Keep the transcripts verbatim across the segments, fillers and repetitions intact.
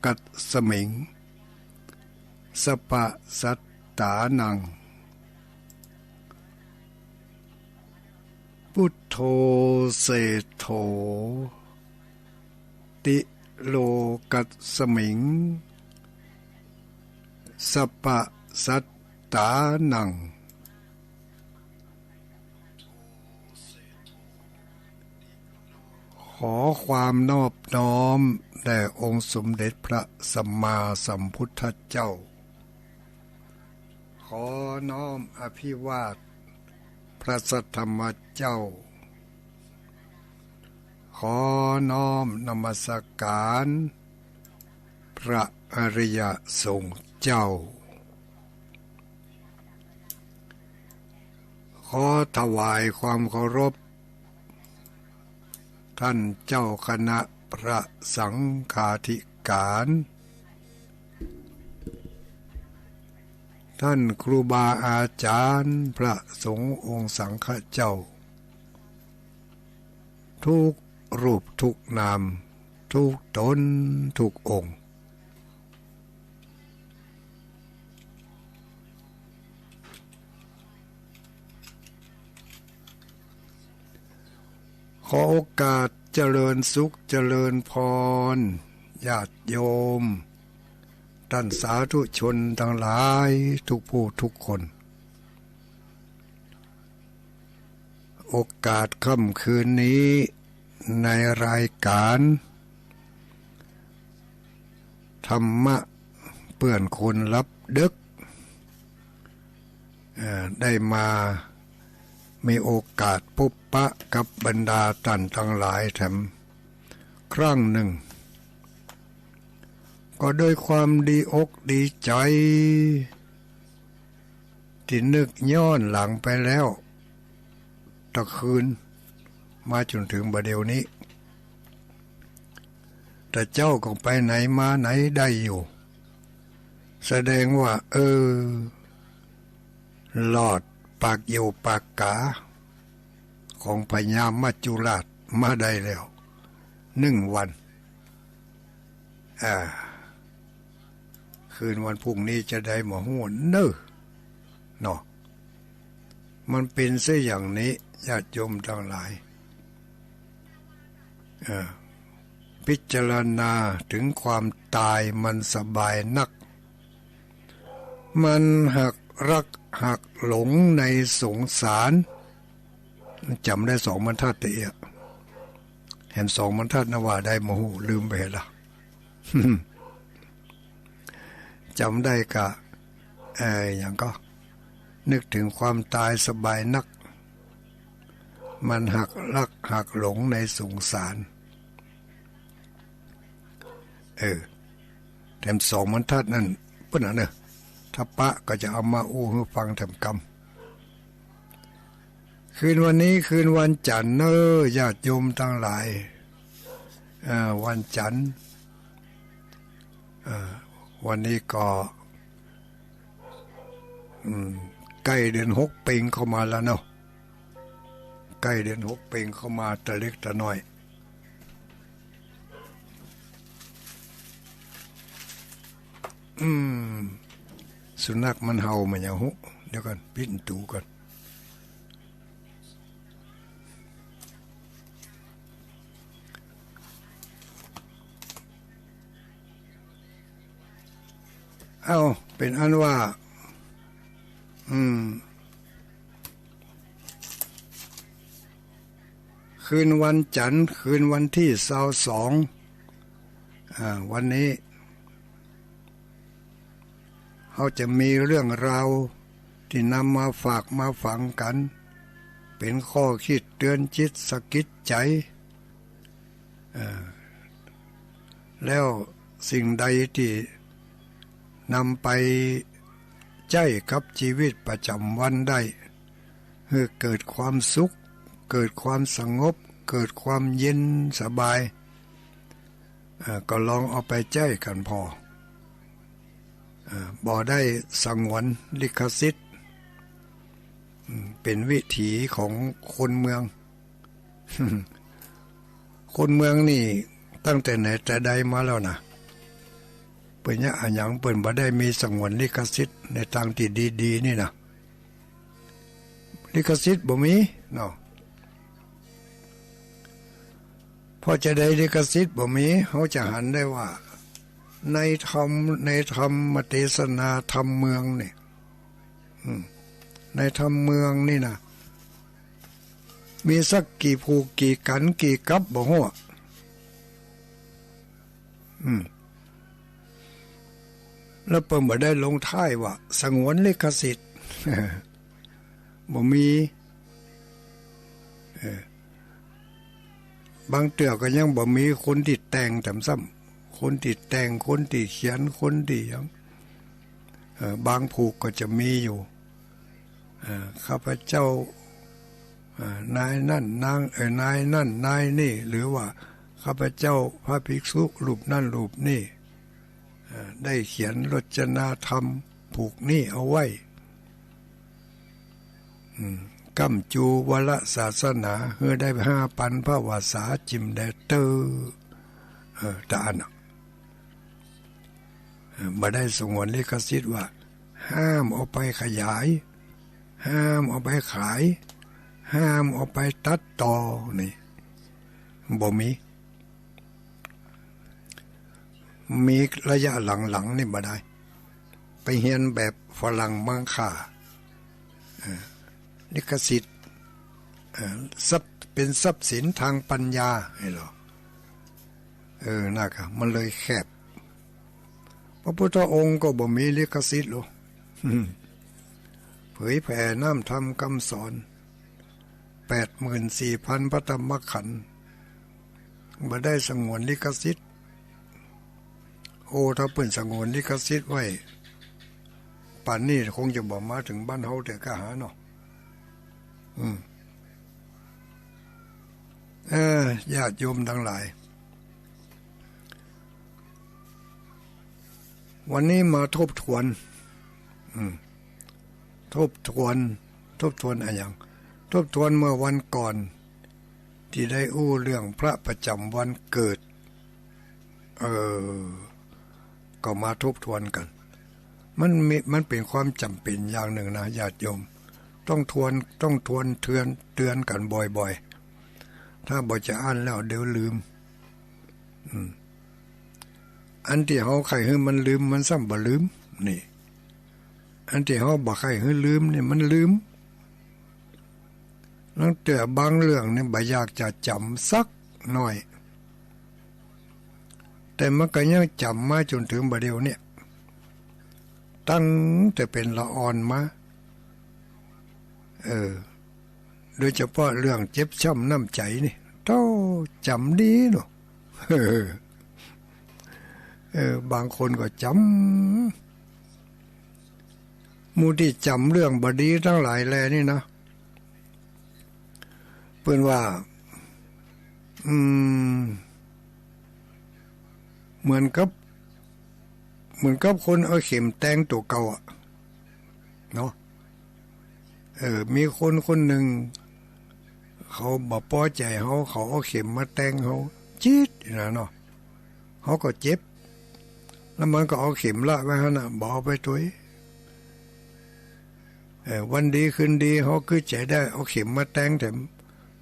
กัสมิง สัปปะสัตตานัง พุทโธ เศรษโถ ติโลกัสมิง สัปปะสัตตานัง ขอความนอบน้อมแด่องค์สมเด็จพระสัมมาสัมพุทธเจ้า ขอน้อมอภิวาทพระสัทธรรมเจ้า ขอน้อมนมัสการพระอริยสงฆ์เจ้า ขอถวายความเคารพ ท่านเจ้าคณะพระสังฆาธิการ ท่านครูบาอาจารย์พระสงฆ์องค์สังฆเจ้า ทุกรูปทุกนาม ทุกตนทุกองค์ ขอโอกาสเจริญสุขเจริญพร ญาติโยม ท่านสาธุชนทั้งหลายทุกผู้ทุกคน โอกาสค่ำคืนนี้ในรายการธรรมะเปื้อนคนหลับดึก เอ่อ ได้มามีโอกาสพบปะกับบรรดาท่านทั้งหลายแถมครั้งหนึ่ง ก็ด้วยความดีอกดีใจ ตี้นึกย้อนหลังไปแล้ว แต่คืนมาจ๋นเถิงบ่าเดี่ยวนี้ แต่เจ้าก็ไปไหนมาไหนได้อยู่ แสดงว่า เออ รอดปากอยู่ปากก๋าของพญามัจจุราชมาได้แล้ว นึ่งวัน อ่า คืนวันพรุ่งนี้จะใดบ่ฮู้เน่อ เนาะ มันเป๋นเสียอย่างนี้ ญาติโยมทั้งหลาย เอ่อ พิจารณาเถิงความต๋ายมันสบายนัก มันหักฮักหักหลงในสงสาร จ๋ำได้สองบรรทัดเตื้อ แหมสองบรรทัดนะว่าใดบ่ฮู้ ลืมไปแล้ว จ๋ำได้กะ เอ่อ หยังก็ นึกเถิงความต๋ายสบายนัก มันหักฮักหักหลงในสงสาร เออ แถมสองบรรทัดนั้น ปุ้นน่ะเน่อ ถ้าปะก็จะเอามาอู้หื้อฟังแถมกำ คืนวันนี้คืนวันจันทร์เน่อ ญาติโยมทั้งหลาย เอ่อ วันจันทร์ เอ่อ วันนี้ก็ อืม ใก้เดือนหกเปงเข้ามาแล้วเนาะ ใก้เดือนหกเปงเข้ามาตะเล็กตะน้อย อืม สุนัขมันเห่ามาอย่างฮู้ เดี๋ยวก่อน ปิดประตู๋ก่อน เอ้า เป๋นอันว่า อืม คืนวันจันทร์ คืนวันตี้ซาวสอง อ่า วันนี้ เฮาจะมีเรื่องราวตี้นำมาฝากมาฝังกั๋น เป๋นข้อคิดเตื๋อนจิตสะกิดใจ๋ เอ่อ แล้วสิ่งใดตี้นำไปใจ๊กับจีวิตประจ๋ำวันได้ หื้อเกิดความสุข เกิดความสงบ เกิดความเย็นสบาย เอ่อ ก็ลองเอาไปใจ๊กั๋นผ่อ เอ่อ บ่ได้สงวนลิขสิทธิ์ อืม เป๋นวิถีของคนเมือง คนเมืองนี่ตั้งแต่ไหนแต่ใดมาแล้วนะ ปิ้นเยียะอะหยัง เปิ้นบ่ได้มีสงวนลิขสิทธิ์ในตางตี้ดีๆ นี่นะ ลิขสิทธิ์บ่มีเนาะ เพราะจะได้ลิขสิทธิ์บ่มี เฮาจะหันได้ว่า ในธรรม ในธรรมเตสนาธรรมเมืองนี่ อืม ในธรรมเมืองนี่นะ มีสักกี่ผูกกี่กั๋นกี่กั๊บบ่ฮู้ อืม แล้วเปิ้นบ่ได้ลงท้ายว่าสงวนลิขสิทธิ์ บ่มี เออ บางเตื้อก็ยังบ่มีคนตี้แต่งแถมซ้ำ คนตี้แต่ง คนตี้เขียน คนตี้หยัง เออ บางผูกก็จะมีอยู่ เออ ข้าพเจ้า เออ นายนั่นนาง เออ นายนั่นนายนี่ หรือว่าข้าพเจ้าพระภิกษุรูปนั่นรูปนี่ เออ ได้เขียนรจนาธรรมผูกนี้เอาไว้ อืม ก้ำจูวรศาสนา หื้อได้ห้าปันพระวาสา จิ่มแดเตอร์ เออ ตะอั้นน่ะ เออ บ่ได้สงวนลิขสิทธิ์ว่า ห้ามเอาไปขยาย ห้ามเอาไปขาย ห้ามเอาไปตัดต่อ นี่ บ่มี มีระยะหลังๆ นี่บ่ได้ ไปเฮียนแบบฝรั่งมังค่า เอ่อ ลิขสิทธิ์ เอ่อ ทรัพย์ เป๋นทรัพย์สินตางปัญญา หันก่อ เออ นั่นก่อ มันเลยแคบ พระพุทธองค์ก็บ่มีลิขสิทธิ์หรอก เผยแผ่น้ำธรรมกำสอน แปดหมื่นสี่พันพระธรรมขันธ์ บ่ได้สงวนลิขสิทธิ์ โอ้ ถ้าเปิ้นสงวนลิขสิทธิ์ไว้ ป่านนี้คงจะบ่มาเถิงบ้านเฮาเตื้อก้าหาเนาะ อืม เออ ญาติโยมตังหลาย วันนี้มาทบทวน อืม ทบทวน ทบทวนอะหยัง ทบทวนเมื่อวันก่อน ตี้ได้อู้เรื่องพระประจ๋ำวันเกิด เออ ก็มาทบทวนกั๋น มันมี มันเป๋นความจ๋ำเป๋นอย่างนึ่งนะ ญาติโยม ต้องทวน ต้องทวนเตือน เตือนกั๋นบ่อยๆ ถ้าบ่จะอั้นแล้วเดี๋ยวลืม อืม อันตี้เฮาใค่หื้อมันลืม มันซ้ำบ่ลืม นี่ อันตี้เฮาบ่ใค่หื้อลืมนี่มันลืม ลางเตื้อบางเรื่องนี่บ่อยากจะจ๋ำสักหน้อย แต่มันก็ยังจ๋ำมาจ๋นเถิงบ่าเดี่ยวเนี่ย ตั้งแต่เป๋นละอ่อนมา เออ โดยเฉพาะเรื่องเจ็บช้ำน้ำใจ๋นี่ โธ่ จ๋ำดีเนาะ เออ เออ บางคนก็จ๋ำ หมู่ตี้จ๋ำเรื่องบ่ดีตังหลายแลนี่นะ เปิ้นว่า อืม เหมือนกับ เหมือนกับคนเอาเข็มแตงตั๋วเก่าอะ เนาะ เออ มีคนคนนึ่ง เขาบ่ปอใจ๋เฮา เขาเอาเข็มมาแตงเฮา จี๊ด นะเนาะ เฮาก็เจ็บ แล้วมันก็เอาเข็มละไว้หั้นน่ะ บ่เอาไปตวย เออ วันดีคืนดี เฮาคือใจ๋ได้เอาเข็มมาแตงแถม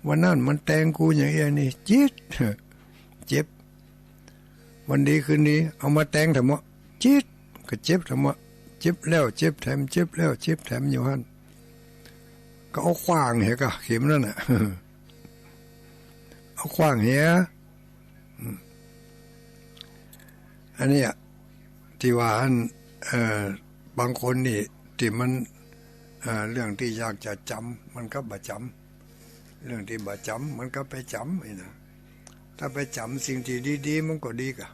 วันนั้นมันแตงกูอย่างอี้นี่ จี๊ด เจ็บ วันดีคืนดี เอามาแตงแถมเนาะ จี๊ด ก็เจ็บแถมเนาะ เจ็บแล้วเจ็บแถม เจ็บแล้วเจ็บแถมอยู่หั้น ก็เอาขว้างเหียก่อ เข็มนั่นน่ะ เอาขว้างเหีย อืม อันเนี้ย ตี้ว่าอัน เอ่อ บางคนนี่ ตี้มัน เอ่อ เรื่องตี้อยากจะจ๋ำ มันก็บ่จ๋ำ เรื่องตี้บ่จ๋ำ มันก็ไปจ๋ำ นี่นะ ถ้าไปจ๋ำสิ่งตี้ดีๆ มันก็ดีก่อ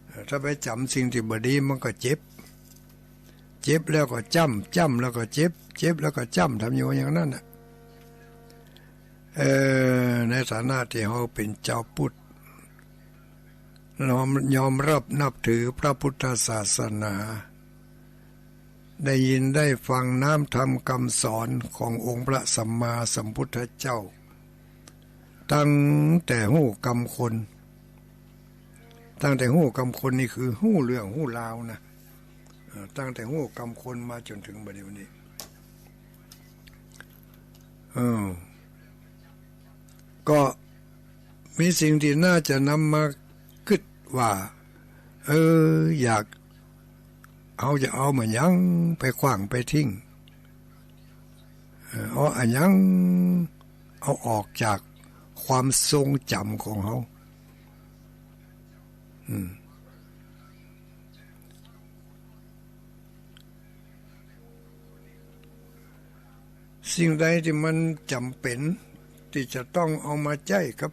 เอ่อ ถ้าไปจ๋ำสิ่งตี้บ่ดี มันก็เจ็บ เจ็บแล้วก็จ้ำ จ้ำแล้วก็เจ็บ เจ็บแล้วก็จ้ำ ทำอยู่อย่างนั้นน่ะ เออ ในฐานะตี้เฮาเป๋นจาวพุทธ ยอม ยอมรับนับถือพระพุทธศาสนา ได้ยินได้ฟังน้ำธรรมกำสอนขององค์พระสัมมาสัมพุทธเจ้า ตั้งแต่ฮู้กำคน ตั้งแต่ฮู้กำคนนี่คือฮู้เรื่องฮู้ราวนะ เออ ตั้งแต่ฮู้กำคนมาจ๋นเถิงบัดเดี๋ยวนี้ เออ ก็มีสิ่งตี้น่าจะนำมากึ๊ดว่า เออ อยาก เฮาจะเอามาหยังไปขว้างไปทิ้ง เออ เอาอะหยัง เอาออกจากความทรงจ๋ำของเฮา อืม สิ่งใดตี้มันจ๋ำเป๋นตี้จะต้องเอามาใจ๊กับ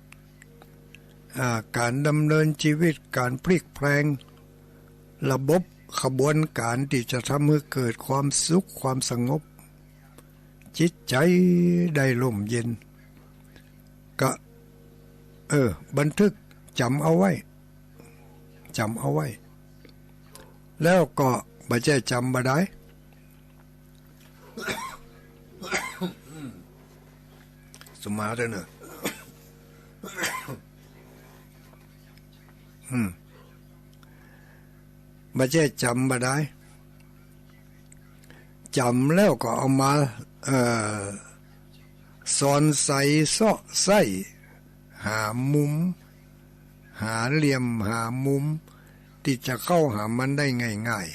อ่า ก๋านดำเนินจีวิต ก๋านพลิกแพลงระบบขบวนก๋านตี้จะทำหื้อเกิดความสุขความสงบ จิตใจ๋ได้ร่มเย็น ก็ เออ บันทึกจ๋ำเอาไว้ จ๋ำเอาไว้ แล้วก็บ่ใจ้จ๋ำบ่ดาย สุมาเถอะเนอะ อืม บ่ใจ้จ๋ำบ่ดาย จ๋ำแล้วก็เอามา เอ่อ สอนใส่เซาะไส้ หามุม หาเหลี่ยม หามุม ตี้จะเข้าหามันได้ง่าย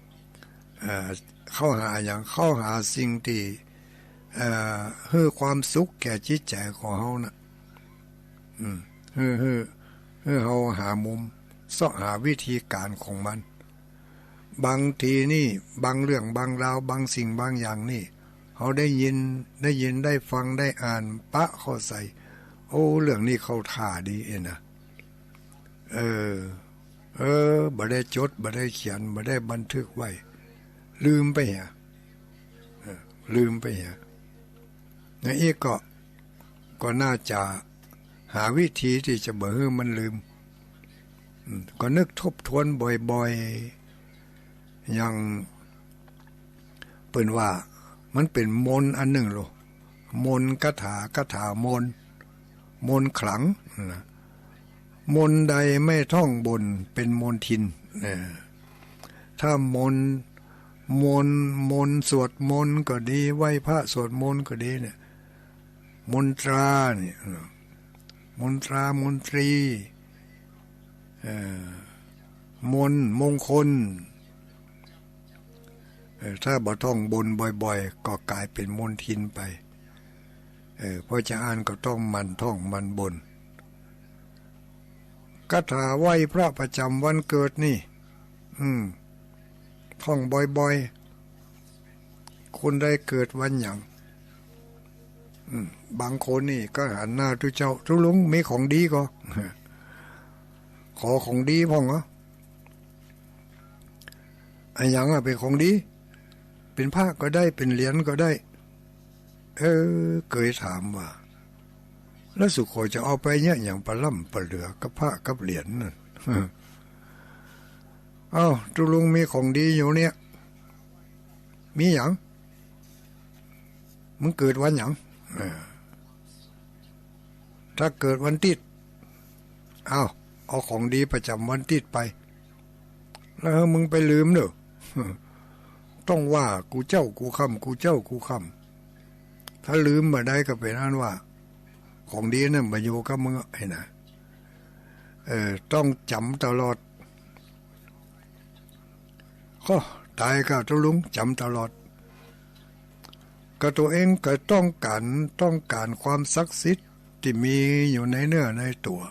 ๆ เอ่อ เข้าหาหยัง เข้าหาสิ่งตี้ เอ่อ หื้อความสุขแก่จิตใจ๋ของเฮาน่ะ อืม หื้อ หื้อ หื้อเฮาหามุม เซาะหาวิธีก๋านของมัน บางทีนี่ บางเรื่องบางราว บางสิ่งบางอย่างนี่ เฮาได้ยิน ได้ยิน ได้ฟัง ได้อ่าน ปะเข้าใส่ โอ้ เรื่องนี้เข้าท่าดีเอ็นะ เออ เออ บ่ได้จด บ่ได้เขียน บ่ได้บันทึกไว้ ลืมไปเหีย เออ ลืมไปเหีย อย่างอี้ก็ ก็น่าจะหาวิธีตี้จะบ่หื้อมันลืม อืม ก็นึกทบทวนบ่อยๆ อย่าง เปิ้นว่ามันเป๋นมนต์อันนึ่งโล มนต์คาถา คาถามนต์ มนต์ขลังนะ มนต์ใดไม่ท่องบ่นเป็นมนทิน นะ ถ้ามนต์ มนต์ มนต์สวดมนต์ก็ดี ไหว้พระสวดมนต์ก็ดีเนี่ย มนตราเนี่ย มนตรา มนตรี เอ่อ มนต์มงคล เอ่อ ถ้าบ่ท่องบ่นบ่อยๆ ก็ก๋ายเป๋นมนทินไป เอ่อ เพราะจะอ่านก็ต้องหมั่นท่องหมั่นบ่น คาถาไหว้พระประจ๋ำวันเกิดนี่ อืม ท่องบ่อยๆ คนใดเกิดวันหยัง อืม บางคนนี่ก็หันหน้าตุ๊เจ้า ตุ๊ลุงมีของดีก่อ ขอของดีพ่องเหรอ อะหยังอะเป๋นของดี เป๋นพระก็ได้ เป๋นเหรียญก็ได้ เออ เกยถามว่า แล้วสุขอจะเอาไปเยียะหยังปะล้ำปะเหลือกับพระกับเหรียญนั่น เอ้า ตุ๊ลุงมีของดีอยู่เนี่ย มีหยัง มึงเกิดวันหยัง เออ ถ้าเกิดวันติ๊ด เอ้า เอาของดีประจ๋ำวันติ๊ดไป แล้วมึงไปลืมเน่อ ต้องว่ากู้เจ๊ากู้ค่ำ กู้เจ๊ากู้ค่ำ ถ้าลืมบ่ได้ก็เป๋นอันว่า ของดีนั่นบ่อยู่กับมึงไอ้นะ เออ ต้องจ๋ำตลอด ก็ต๋ายก็ตุ๊ลุงจ๋ำตลอด ก็ตั๋วเองก็ต้องก๋าน ต้องก๋านความศักดิ์สิทธิ์ตี้มีอยู่ในเนื้อในตั๋ว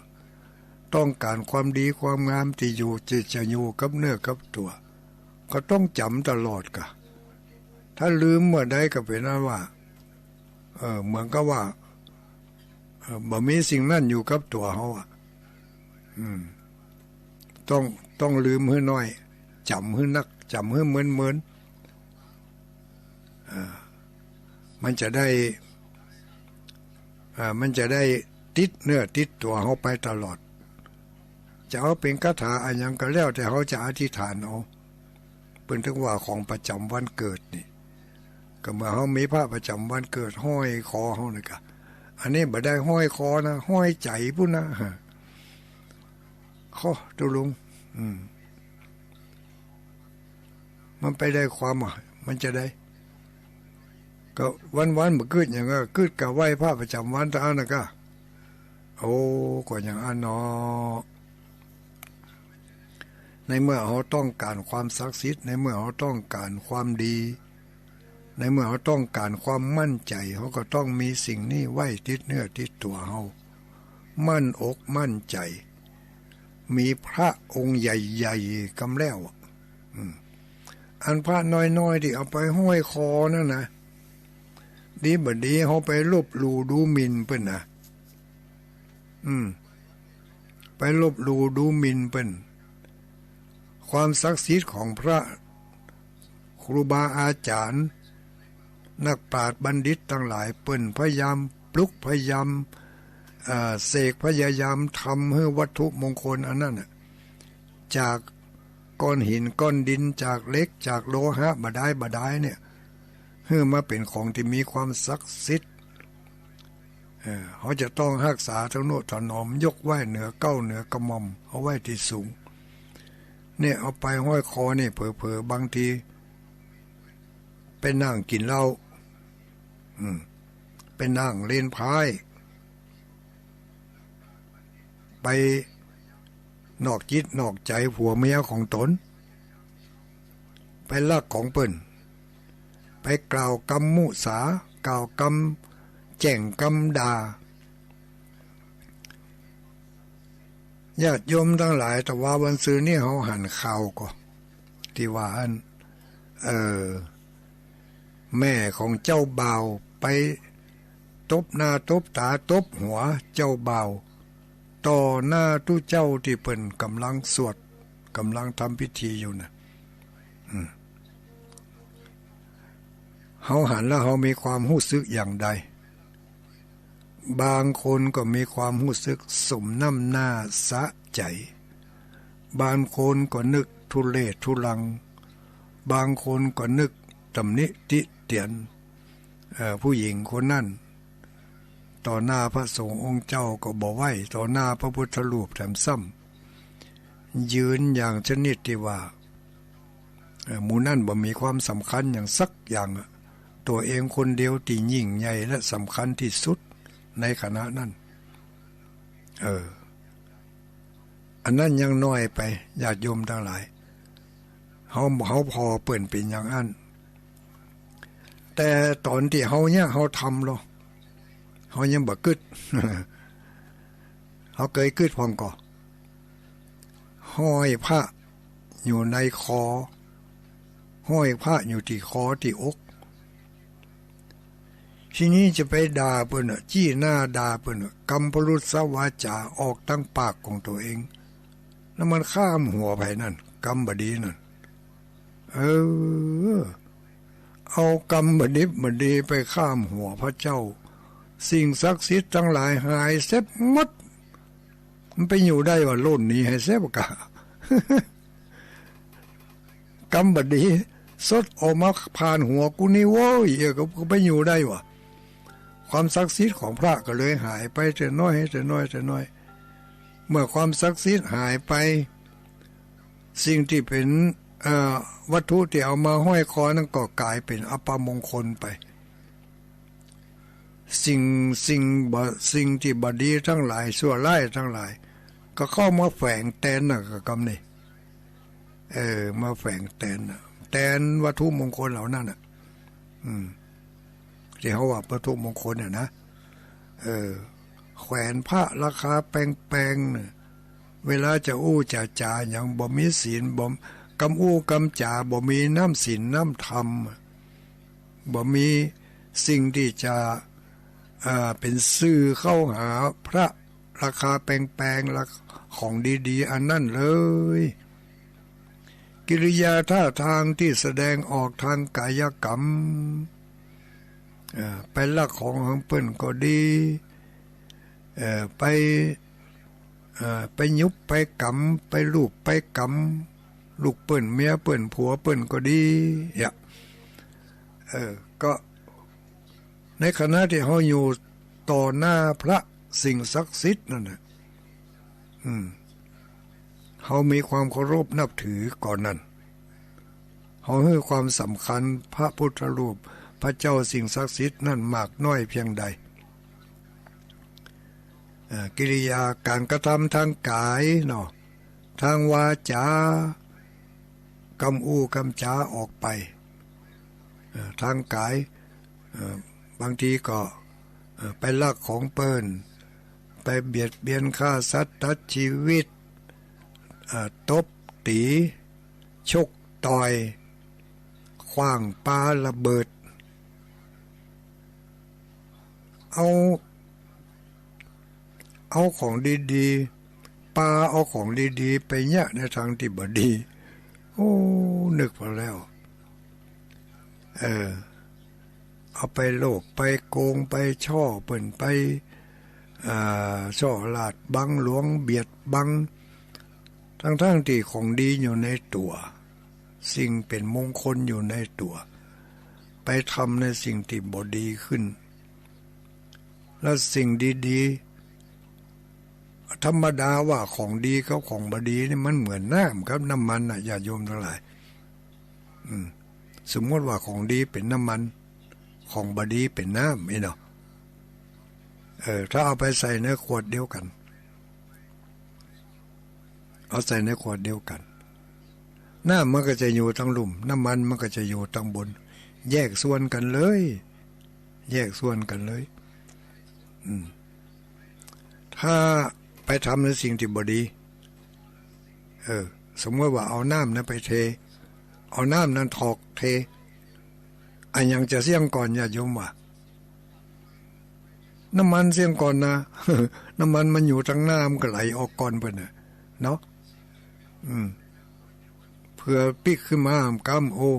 ต้องก๋านความดีความงามตี้อยู่ ตี้จะอยู่กับเนื้อกับตั๋ว ก็ต้องจ๋ำตลอดก่ะ ถ้าลืมเมื่อใดก็เป๋นอันว่า เออ เหมือนกับว่า เออ บ่มีสิ่งนั้นอยู่กับตั๋วเฮาอะ อืม ต้อง ต้องลืมหื้อน้อย จ๋ำหื้อนัก จ๋ำหื้อเมินๆ เออ มันจะได้ เออ มันจะได้ติดเนื้อติดตั๋วเฮาไปตลอด จะเอาเป๋นคาถาอะหยังก็แล้วแต่เฮาจะอธิษฐานเอา เปิ้นถึงว่าของประจ๋ำวันเกิดนี่ ก็เมื่อเฮามีพระประจ๋ำวันเกิดห้อยคอเฮานี่กะ อันนี้บ่ได้ห้อยคอนะ ห้อยใจ๋ปู้นนะ ฮะ โค่ ตุ๊ลุง อืม มันไปได้ความว่า มันจะได้ ก็วันๆ บ่กึ๊ดหยังอะ กึ๊ดกาไหว้พระประจ๋ำวันเต้าอั้นนะก้า โอ้ ก็อย่างอั้นเนาะ ในเมื่อเฮาต้องก๋านความศักดิ์สิทธิ์ ในเมื่อเฮาต้องก๋านความดี ในเมื่อเฮาต้องก๋านความมั่นใจ๋ เฮาก็ต้องมีสิ่งนี้ไว้ติดเนื้อติดตั๋วเฮา มั่นอกมั่นใจ๋ มีพระองค์ใหญ่ๆ กำแล้วอะ อืม อันพระน้อยๆ ตี้เอาไปห้อยคอนั่นนะ ดีบ่ดีเฮาไปลบหลู่ดูหมิ่นเปิ้นนะ อืม ไปลบหลู่ดูหมิ่นเปิ้น ความศักดิ์สิทธิ์ของพระครูบาอาจ๋ารย์ นักปราชญ์บัณฑิตตังหลาย เปิ้นพยายามปลุก พยายาม เอ่อ เสก พยายามทำหื้อวัตถุมงคลอันนั้นน่ะ จากก้อนหินก้อนดิน จากเหล็ก จากโลหะ บ่ดายบ่ดายเนี่ย หื้อมาเป๋นของตี้มีความศักดิ์สิทธิ์ เออ เฮาจะต้องฮักษาทะนุถนอม ยกไว้เหนือเกล้าเหนือกระหม่อม เอาไว้ตี้สูง เนี่ย เอาไปห้อยคอนี่ เผลอๆ บางที ไปนั่งกิ๋นเหล้า อืม ไปนั่งเล่นไพ่ ไปนอกจิตนอกใจ๋ผัวเมียของต๋น ไปลักของเปิ้น ไปกล่าวกำมุสา กล่าวกำแจ้งกำด่า ญาติโยมตังหลาย แต่ว่าวันซืนนี้เฮาหันข่าวก่อ ตี้ว่าอัน เอ่อ แม่ของเจ้าบ่าวไปตบหน้าตบต๋าตบหัวเจ้าบ่าว ต่อหน้าตุ๊เจ้าตี้เปิ้นก่ำลังสวด ก่ำลังทำพิธีอยู่น่ะ อืม เฮาหันแล้วเฮามีความฮู้สึกอย่างใด บางคนก็มีความฮู้สึกสมน้ำหน้าสะใจ๋ บางคนก็นึกทุเรศทุรัง บางคนก็นึกตำหนิติเตียน เอ่อ ผู้หญิงคนนั้น ต่อหน้าพระสงฆ์องค์เจ้าก็บ่ไหว้ ต่อหน้าพระพุทธรูปแถมซ้ำ ยืนอย่างชนิดตี้ว่า เอ่อ หมู่นั้นบ่มีความสำคัญหยังสักอย่างอะ ตั๋วเองคนเดียวตี้ยิ่งใหญ่และสำคัญตี้สุดในขณะนั้น เออ อันนั้นยังน้อยไป ญาติโยมตังหลาย เฮา เฮาผ่อเปิ้นเป๋นอย่างอั้น แต่ต๋อนตี้เฮาเนี่ย เฮาทำลอ เฮายังบ่กึ๊ด เฮาเกยกึ๊ดพ่องก่อ ห้อยพระอยู่ในคอ ห้อยพระอยู่ตี้คอตี้อก ทีนี้จะไปด่าเปิ้นน่ะ จี้หน้าด่าเปิ้นน่ะ กำพรุษวาจ๋าออกตางปากของตั๋วเอง แล้วมันข้ามหัวไผนั่น กำบ่ดีนั่น เออ เอากำบ่ดิบบ่ดีไปข้ามหัวพระเจ้า สิ่งศักดิ์สิทธิ์ตังหลายหายเสียหมด มันไปอยู่ได้วะ ล่นหนีหายเสียบ่าก้า กำบ่ดี สดออกมาผ่านหัวกูนี่โว้ย เออ ก็ ก็ไปอยู่ได้วะ ความศักดิ์สิทธิ์ของพระก็เลยหายไปแต่น้อยแต่น้อยแต่น้อย เมื่อความศักดิ์สิทธิ์หายไป สิ่งตี้เป๋น เอ่อ วัตถุตี้เอามาห้อยคอนั้นก็ก๋ายเป๋นอัปมงคลไป สิ่ง สิ่งบ่ สิ่งตี้บ่ดีตังหลาย ชั่วร้ายตังหลาย ก็เข้ามาแฝงแตนน่ะ ก็กำนี้ เออ มาแฝงแตนน่ะ แตนวัตถุมงคลเหล่านั้นน่ะ อืม ตี้เฮาว่าวัตถุมงคลเนี่ยนะ เออ แขวนพระราคาแปงๆ เนี่ย เวลาจะอู้จะจ๋าหยังบ่มีศีล บ่ กำอู้กำจ๋าบ่มีน้ำศีลน้ำธรรม บ่มีสิ่งตี้จะ เอ่อ เป๋นสื่อเข้าหาพระราคาแปงๆ และของดีๆ อันนั้นเลย กิริยาท่าทางตี้แสดงออกตางก๋ายกรรม เอ่อ ไปลักของของเปิ้นก็ดี เอ่อ ไป เอ่อ ไปหยุบไปกำ ไปลูบไปกำ ลูกเปิ้น เมียเปิ้น ผัวเปิ้นก็ดี เนี่ย เออ ก็ในขณะตี้เฮาอยู่ต่อหน้าพระสิ่งศักดิ์สิทธิ์นั่นน่ะ อืม เฮามีความเคารพนับถือก่อนั้น เฮาหื้อความสำคัญพระพุทธรูป พระเจ้า สิ่งศักดิ์สิทธิ์นั้นมากน้อยเพียงใด เอ่อ กิริยาก๋านกระทำตางก๋ายเนาะ ตางวาจา กำอู้กำจ๋าออกไป เอ่อ ตางก๋าย เอ่อ บางทีก็ เอ่อ ไปลักของเปิ้น ไปเบียดเบียนฆ่าสัตว์ตัดจีวิต เอ่อ ตบตี๋ ชกต่อย ขว้างปาระเบิด เอา เอาของดีๆ ปาเอาของดีๆ ไปเยียะในตางตี้บ่ดี โอ้ นึกพอแล้ว เออ เอาไปโลภ ไปโกง ไปช่อเปิ้น ไป อ่า ช่อราชบังหลวง เบียดบัง ตึงๆ ตี้ของดีอยู่ในตั๋ว สิ่งเป๋นมงคลอยู่ในตั๋ว ไปทำในสิ่งตี้บ่ดีขึ้น แล้วสิ่งดีๆ ธรรมดาว่าของดีกับของบ่ดีนี่มันเหมือนน้ำกับน้ำมันน่ะ ญาติโยมตังหลาย อืม สมมติว่าของดีเป๋นน้ำมัน ของบ่ดีเป๋นน้ำ นี่เนาะ เออ ถ้าเอาไปใส่ในขวดเดียวกั๋น เอาใส่ในขวดเดียวกั๋น น้ำมันก็จะอยู่ตางลุ่ม น้ำมันมันก็จะอยู่ตางบน แยกส่วนกั๋นเลย แยกส่วนกั๋นเลย อืม ถ้าไปทำในสิ่งตี้บ่ดี เออ สมมติว่าเอาน้ำนั้นไปเท เอาน้ำนั้นถอกเท อะหยังจะเสี้ยงก่อน ญาติโยมว่า น้ำมันเสี้ยงก่อนนะ น้ำมันมันอยู่ตางหน้า มันก็ไหลออกก่อนเปิ้นน่ะ เนาะ อืม เผื่อปิ๊กขึ้นมาก้ำ โอ้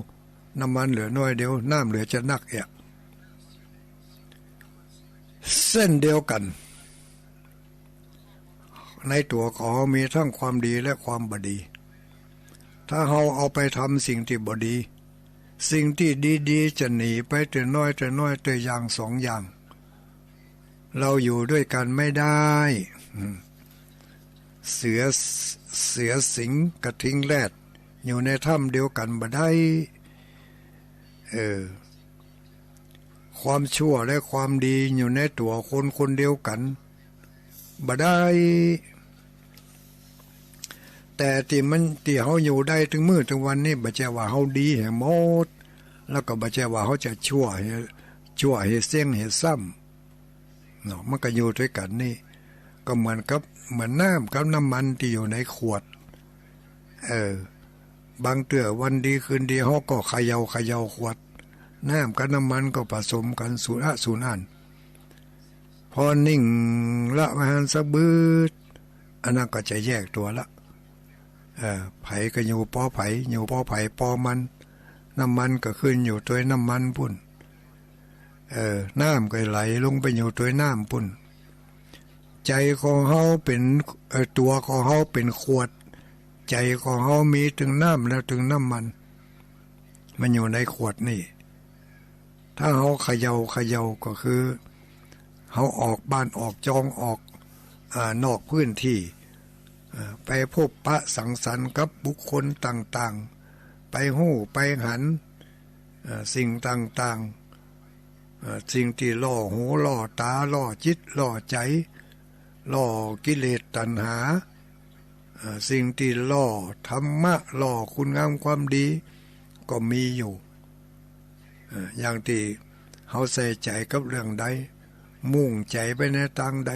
น้ำมันเหลือน้อยเดียว น้ำเหลือจะนักเอียะ เส้นเดียวกั๋น ในตั๋วของเฮามีตึงความดีและความบ่ดี ถ้าเฮาเอาไปทำสิ่งตี้บ่ดี สิ่งตี้ดีๆ จะหนีไปเตื้อน้อยเตื้อน้อย เตื้ออย่างสองอย่าง เฮาอยู่ด้วยกั๋นไม่ได้ อืม เสือ เสือสิงห์กระทิงแรด อยู่ในถ้ำเดียวกั๋นบ่ได้ เออ ความชั่วและความดีอยู่ในตั๋วคนคนเดียวกั๋นบ่ได้ แต่ตี้มัน ตี้เฮาอยู่ได้ตึงมื้อตึงวันนี้ บ่ใจ้ว่าเฮาดีหื้อหมด แล้วก็บ่ใจ้ว่าเฮาจะชั่วหื้อ ชั่วหื้อเซ้งหื้อซ้ำ เนาะ มันก็อยู่ด้วยกั๋นนี่ ก็เหมือนกับ เหมือนน้ำกับน้ำมันตี้อยู่ในขวด เออ บางเตื้อวันดีคืนดี เฮาก็เขย่าเขย่าขวด น้ำกับน้ำมันก็ผสมกั๋นสูนอะสูนอั้น พอนิ่งละไว้หั้นสักบึด อันนั้นก็จะแยกตั๋วละ เออ ใผก็อยู่ปอใผ อยู่ปอใผปอมัน น้ำมันก็ขึ้นอยู่ตวยน้ำมันปุ้น เออ น้ำก็ไหลลงไปอยู่ตวยน้ำปุ้น ใจ๋ของเฮาเป๋น เออ ตั๋วของเฮาเป๋นขวด ใจ๋ของเฮามีตึงน้ำและตึงน้ำมัน มันอยู่ในขวดนี่ ถ้าเฮาเขย่าเขย่าก็คือ เฮาออกบ้านออกจอง ออก อ่า นอกพื้นตี้ อ่า ไปพบปะสังสรรค์กับบุคคลต่างๆ ไปฮู้ไปหัน อ่า สิ่งต่างๆ อ่า สิ่งตี้ล่อหูล่อต๋า ล่อจิตล่อใจ๋ ล่อกิเลสตัณหา อ่า สิ่งตี้ล่อธรรมะ ล่อคุณงามความดี ก็มีอยู่ อ่า อย่างตี้เฮาใส่ใจ๋กับเรื่องใด มุ่งใจ๋ไปในตางใด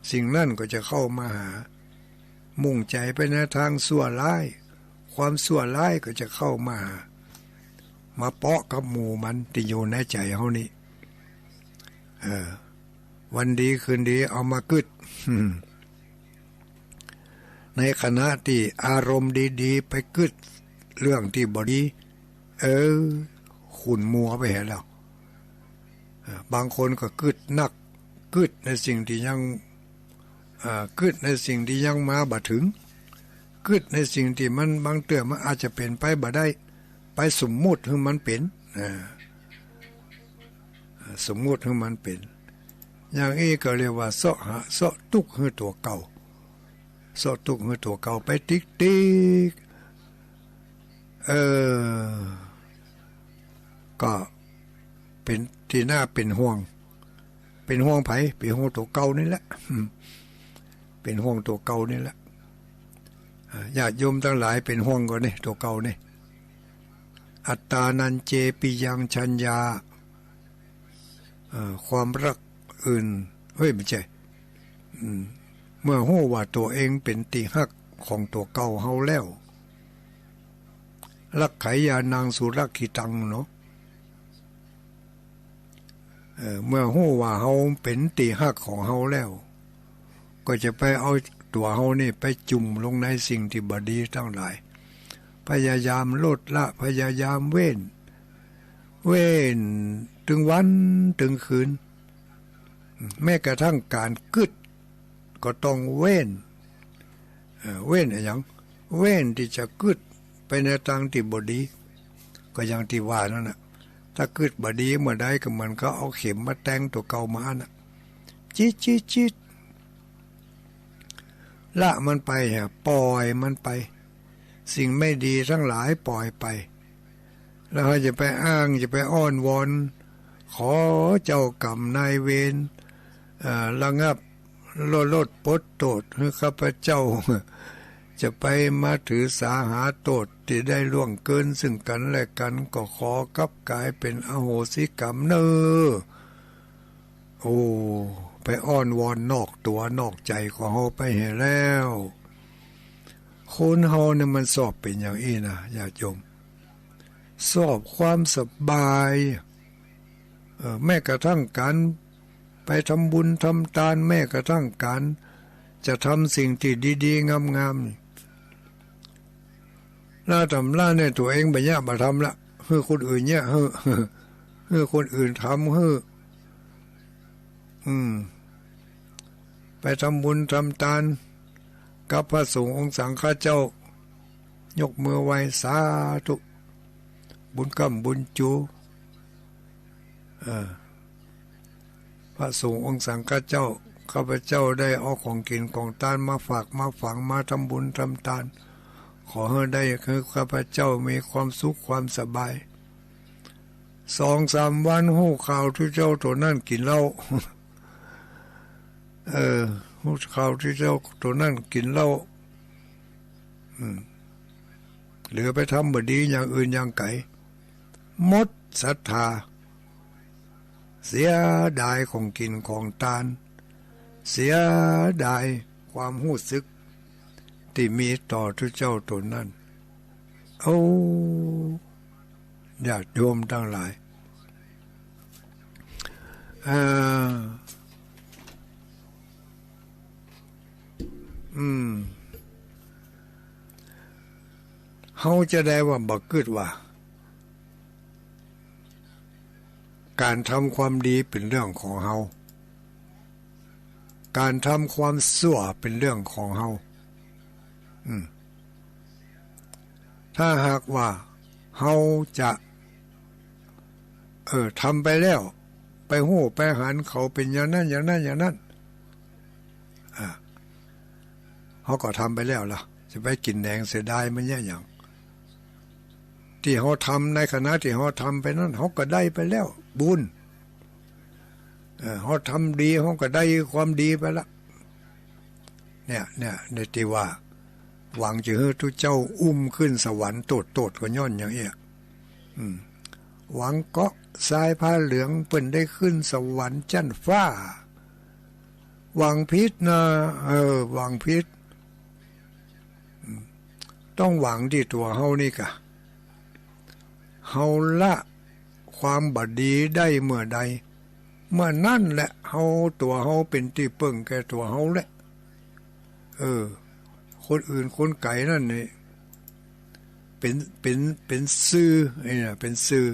สิ่งนั้นก็จะเข้ามาหา มุ่งใจ๋ไปในตางซั่วร้าย ความซั่วร้ายก็จะเข้ามาหา มาเปาะกับหมู่มันตี้อยู่ในใจ๋เฮานี่ เออ วันดีคืนดีเอามากึ๊ด ในขณะตี้อารมณ์ดีๆ ไปกึ๊ดเรื่องตี้บ่ดี เออ ขุ่นมัวไปแหมแล้ว เออ บางคนก็กึ๊ดนัก กึ๊ดในสิ่งตี้ยัง เอ่อ กึ๊ดในสิ่งตี้ยังมาบ่เถิง กึ๊ดในสิ่งตี้มันบางเตื้อมันอาจจะเป๋นไปบ่ได้ ไปสมมุติหื้อมันเป๋น เอ่อ สมมุติหื้อมันเป๋น อย่างอี้ก็เรียกว่าเซาะหา เซาะตุ๊กข์หื้อตั๋วเก่า เซาะตุ๊กข์หื้อตั๋วเก่าไปติ๊กๆ เออ ก็เป๋นตี้น่าเป๋นห่วง เป๋นห่วงใผ เป๋นห่วงตั๋วเก่านี่แหละ เป๋นห่วงตั๋วเก่านี่แหละ อ่า ญาติโยมตังหลายเป๋นห่วงก่อนี่ ตั๋วเก่านี่ อัตตานัญเจ ปิยัง ชัญญา เอ่อ ความรักอื่น เฮ้ย บ่ใจ้ อืม เมื่อฮู้ว่าตั๋วเองเป๋นตี้ฮักของตั๋วเก่าเฮาแล้ว รักขัยญาณัง สุรักขิตัง เนาะ เอ่อ เมื่อฮู้ว่าเฮาเป๋นตี้ฮักของเฮาแล้ว ก็จะไปเอาตั๋วเฮานี่ไปจุ่มลงในสิ่งตี้บ่ดีตังหลาย พยายามลดละ พยายามเว้น เว้นตึงวันตึงคืน แม้กระทั่งก๋านกึ๊ดก็ต้องเว้น เอ่อ เว้นอะหยัง เว้นตี้จะกึ๊ดไปในตางตี้บ่ดี ก็อย่างตี้ว่านั่นน่ะ ถ้ากึ๊ดบ่ดีเมื่อใดก็เหมือนเขาเอาเข็มมาแตงตั๋วเก่ามาอันน่ะ จี๊ด จี๊ด จี๊ด ละมันไปฮะ ปล่อยมันไป สิ่งไม่ดีตังหลายปล่อยไป แล้วเฮาจะไปอ้าง จะไปอ้อนวอน ขอเจ้ากรรมนายเวร เอ่อ ระงับ ลด ลดปลดโต้ษหื้อข้าพเจ้า จะไปมาถือสาหาโต้ษตี้ได้ล่วงเกินซึ่งกั๋นและกั๋น ก็ขอกลับกลายเป๋นอโหสิกรรมเน่อ โอ้ ไปอ้อนวอนนอกตั๋วนอกใจ๋ของเฮาไปแหมแล้ว คนเฮาเนี่ยมันชอบเป๋นอย่างอี้นะ ญาติโยม ชอบความสบาย เอ่อ แม้กระทั่งก๋านไปทำบุญทำตาน แม้กระทั่งก๋านจะทำสิ่งตี้ดีๆ งามๆ นี่ ลาต๋ำลาเนี่ยตั๋วเองบ่เยียะบ่ทำละ หื้อคนอื่นเยียะ หื้อ หื้อคนอื่นทำ หื้อ อืม ไปทำบุญทำตานกับพระสงฆ์องค์สังฆเจ้า ยกมือไหว้สาธุ บุญก้ำบุญจู เออ พระสงฆ์องค์สังฆเจ้า ข้าพเจ้าได้เอาของกิ๋นของตานมาฝากมาฝัง มาทำบุญทำตาน ขอหื้อได้ หื้อข้าพเจ้ามีความสุขความสบาย สองสามวันฮู้ข่าวตุ๊เจ้าตั๋วนั้นกิ๋นเหล้า เออ ฮู้ข่าวตุ๊เจ้าตั๋วนั้นกิ๋นเหล้า อืม เหลือไปทำบ่ดีอย่างอื่นอย่างไก๋ หมดศรัทธา เสียดายของกิ๋นของตาน เสียดายความฮู้สึกตี้มีต่อตุ๊เจ้าตั๋วนั้น โอ้ ญาติโยมตังหลาย อ่า อืม เฮาจะได้ว่าบ่กึ๊ดว่า ก๋านทำความดีเป๋นเรื่องของเฮา ก๋านทำความชั่วเป๋นเรื่องของเฮา อืม ถ้าหากว่าเฮาจะ เออ ทำไปแล้ว ไปฮู้ไปหันเขาเป๋นอย่างนั้น อย่างนั้น อย่างนั้น อ่า เฮาก็ทำไปแล้วล่ะ จะไปกิ๋นแหนงเสียดายมันเยียะหยัง ตี้เฮาทำ ในขณะตี้เฮาทำไปนั้น เฮาก็ได้ไปแล้ว บุญ เออ เฮาทำดี เฮาก็ได้ความดีไปละ เนี่ย เนี่ย ในตี้ว่า หวังจะหื้อตุ๊เจ้าอุ้มขึ้นสวรรค์โตดๆ ก็ย้อนอย่างเอี้ย อืม หวังเกาะชายผ้าเหลืองเปิ้นได้ขึ้นสวรรค์จั๊นฟ้า หวังผิดนะ เออ หวังผิด อืม ต้องหวังตี้ตั๋วเฮานี่ก่ะ เฮาละความบ่ดีได้เมื่อใด เมื่อนั้นแหละ เฮา ตั๋วเฮาเป๋นตี้เปิ้งแก่ตั๋วเฮาแหละ เออ คนอื่นคนไก๋นั่นนี่ เป๋น เป๋น เป๋นซื่อ ไอ้เนี่ย เป๋นซื่อ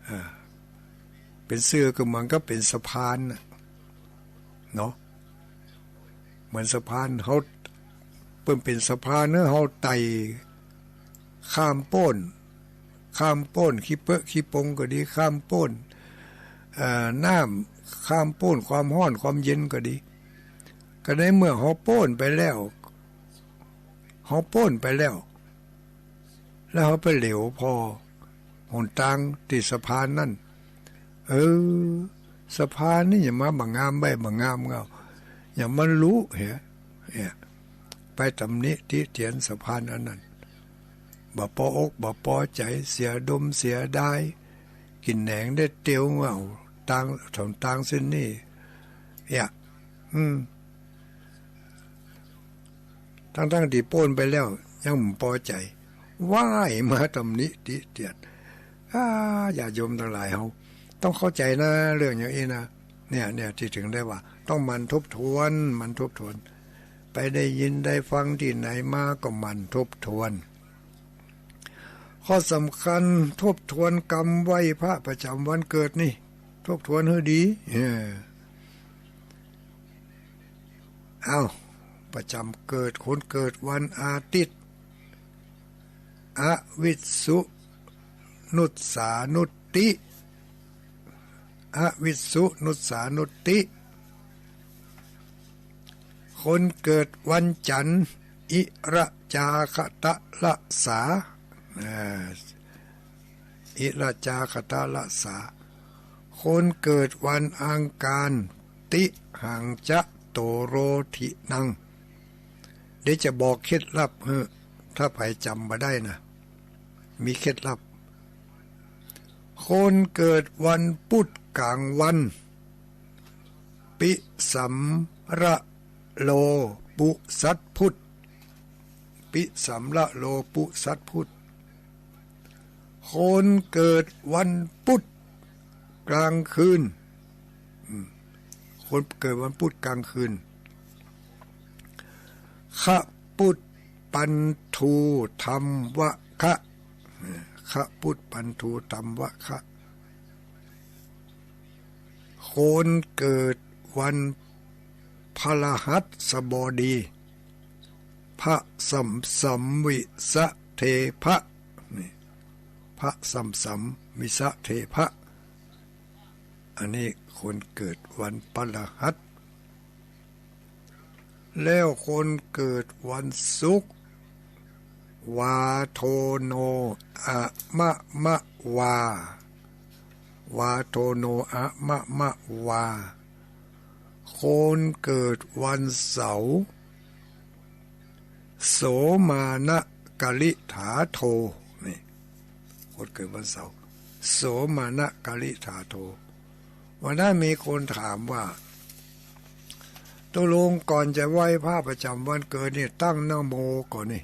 อ่า เป๋นซื่อก็เหมือนกับเป๋นสะพานน่ะ เนาะ เหมือนสะพาน เฮา เปิ้นเป๋นสะพานเนาะ เฮาไต่ข้ามโป๊น ข้ามโป๊นขี้เปอะขี้ปงก็ดี ข้ามโป๊น เอ่อ น้ำ ข้ามโป๊นความฮ้อนความเย็นก็ดี ก็ในเมื่อเฮาป๊นไปแล้ว เฮาป๊นไปแล้ว แล้วเฮาไปเหลียวผ่อหนตางตี้สะพานนั้น เออ สะพานนี่หยังมาบ่งามไว้บ่งามเงา หยังมาลุเหยะ เนี่ย ไปตำหนิติเตียนสะพานอันนั้น บ่ปออกบ่ปอใจ๋ เสียดมเสียดาย กิ๋นแหนงได้เตียวเงา ตาง ถนนตางเส้นนี้ เนี่ย อืม ตังๆ ตี้ป๊นไปแล้ว ยังบ่ปอใจ๋ ว้าย มาตำหนิติเตียน อ้า ญาติโยมตังหลายเฮา ต้องเข้าใจ๋นะ เรื่องอย่างอี้นะ เนี่ย เนี่ย ตี้เถิงได้ว่า ต้องหมั่นทบทวน หมั่นทบทวน ไปได้ยินได้ฟังตี้ไหนมาก็หมั่นทบทวน ข้อสำคัญ ทบทวนกำไหว้พระประจ๋ำวันเกิดนี่ ทบทวนหื้อดี เออ เอ้า ประจ๋ำเกิด คนเกิดวันอาทิตย์ อวิสสุนุสสานุตติ อวิสสุนุสสานุตติ คนเกิดวันจันทร์ อิระจาคตะละสา อ่า อิระจาคตะละสา คนเกิดวันอังคาร ติหังจะโตโรทินัง เดี๋ยวจะบอกเคล็ดลับหื้อ ถ้าใผจ๋ำบ่ได้นะ มีเคล็ดลับ คนเกิดวันพุธก๋างวัน ปิสัมระโลปุสัตพุธ ปิสัมระโลปุสัตพุธ คนเกิดวันพุธก๋างคืน อืม คนเกิดวันพุธก๋างคืน ขปุตปันทูธัมวะคะ ขปุตปันทูธัมวะคะ คนเกิดวันพฤหัสบดี พระสัมสัมวิสะเทพะ นี่ พระสัมสัมวิสะเทพะ อันนี้คนเกิดวันพฤหัส แล้วคนเกิดวันศุกร์ วาโทโนอะมะมะวา วาโทโนอะมะมะวา คนเกิดวันเสาร์ โสมานะกลิถาโท นี่ คนเกิดวันเสาร์ โสมานะกลิถาโท วันนั้นมีคนถามว่า ตกลงก่อนจะไหว้พระประจ๋ำวันเกิดนี่ ตั้งนะโมก่อนนี่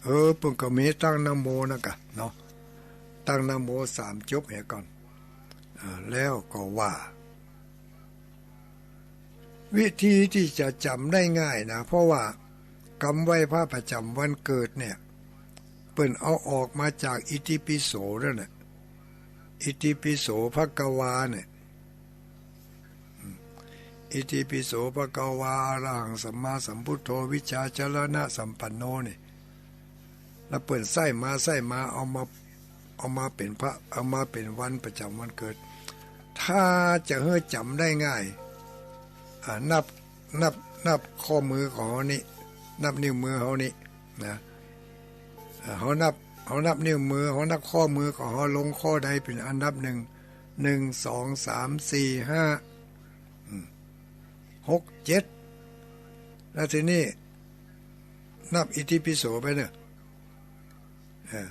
เออ เปิ้นก็มีตั้งนะโมนั่นกะเนาะ ตั้งนะโมสามจบเหียก่อน อ่า แล้วก็ว่า วิธีตี้จะจ๋ำได้ง่ายนะ เพราะว่ากำไหว้พระประจ๋ำวันเกิดเนี่ย เปิ้นเอาออกมาจากอิติปิโสนั่นแหละ อิติปิโสภะคะวาเนี่ย อิติปิโสภะคะวา อะระหังสัมมาสัมพุทโธ วิชชาจรณะสัมปันโน นี่ แล้วเปิ้นใส้มา ใส้มา เอามา เอามาเป๋นพระ เอามาเป๋นวันประจ๋ำวันเกิด ถ้าจะหื้อจ๋ำได้ง่าย อ่า นับ นับ นับข้อมือของเฮานี่ นับนิ้วมือเฮานี่นะ อ่า เฮานับ เฮานับนิ้วมือ เฮานับข้อมือของเฮา ลงข้อใดเป๋นอันดับหนึ่ง หนึ่ง สอง สาม สี่ ห้า อืม หก เจ็ด แล้วทีนี้นับอิติปิโสไปเน่อ เออ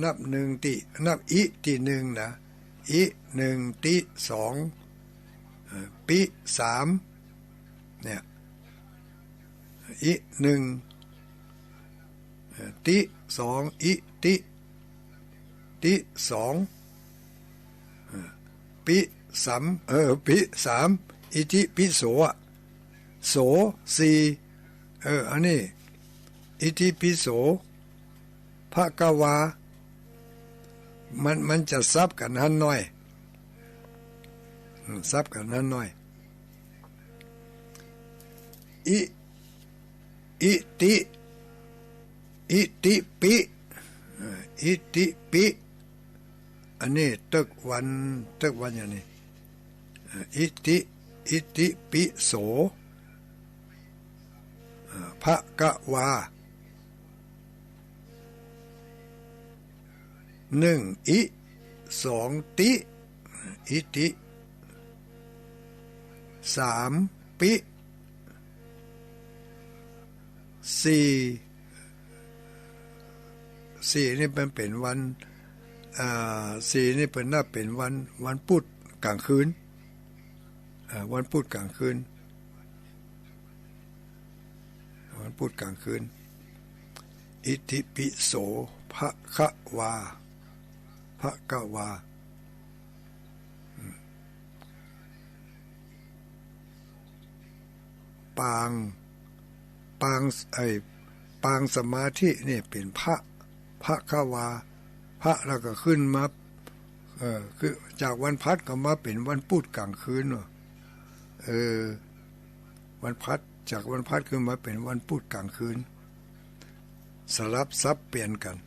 นับหนึ่งตี้ นับอิตี้หนึ่งนะ อิหนึ่ง ติสอง เออ ปิสาม เนี่ย อิหนึ่ง เออ ติสอง อิติ ติสอง เออ ปิสาม เออ ปิสาม อิติปิโสอะ โส สี่ เออ อันนี้ อิติปิโส ภะคะวา มัน มันจะสับกั๋นหั้นหน้อย อืม สับกั๋นหั้นหน้อย อิ อิติ อิติปิ เอ่อ อิติปิ อันนี้ตึกวัน ตึกวันอย่างนี้ เอ่อ อิติ อิติปิโส ภะคะวา หนึ่ง อิ สอง ติ อิติ สาม ปิ สี่ สี่นี่มันเป๋นวัน อ่า สี่นี่เป๋นนับเป๋นวัน วันพุธก๋างคืน อ่า วันพุธก๋างคืน วันพุธก๋างคืน อิติปิโส ภะคะวา ภะคะวา ปาง ปาง ไอ้ ปางสมาธินี่เป๋นภะ ภะคะวา ภะแล้วก็ขึ้นมา เออ คือจากวันพฤหัสก็มาเป๋นวันพุธก๋างคืนเนาะ เออ วันพฤหัส จากวันพฤหัสขึ้นมาเป๋นวันพุธก๋างคืน สลับสับเปลี่ยนกั๋น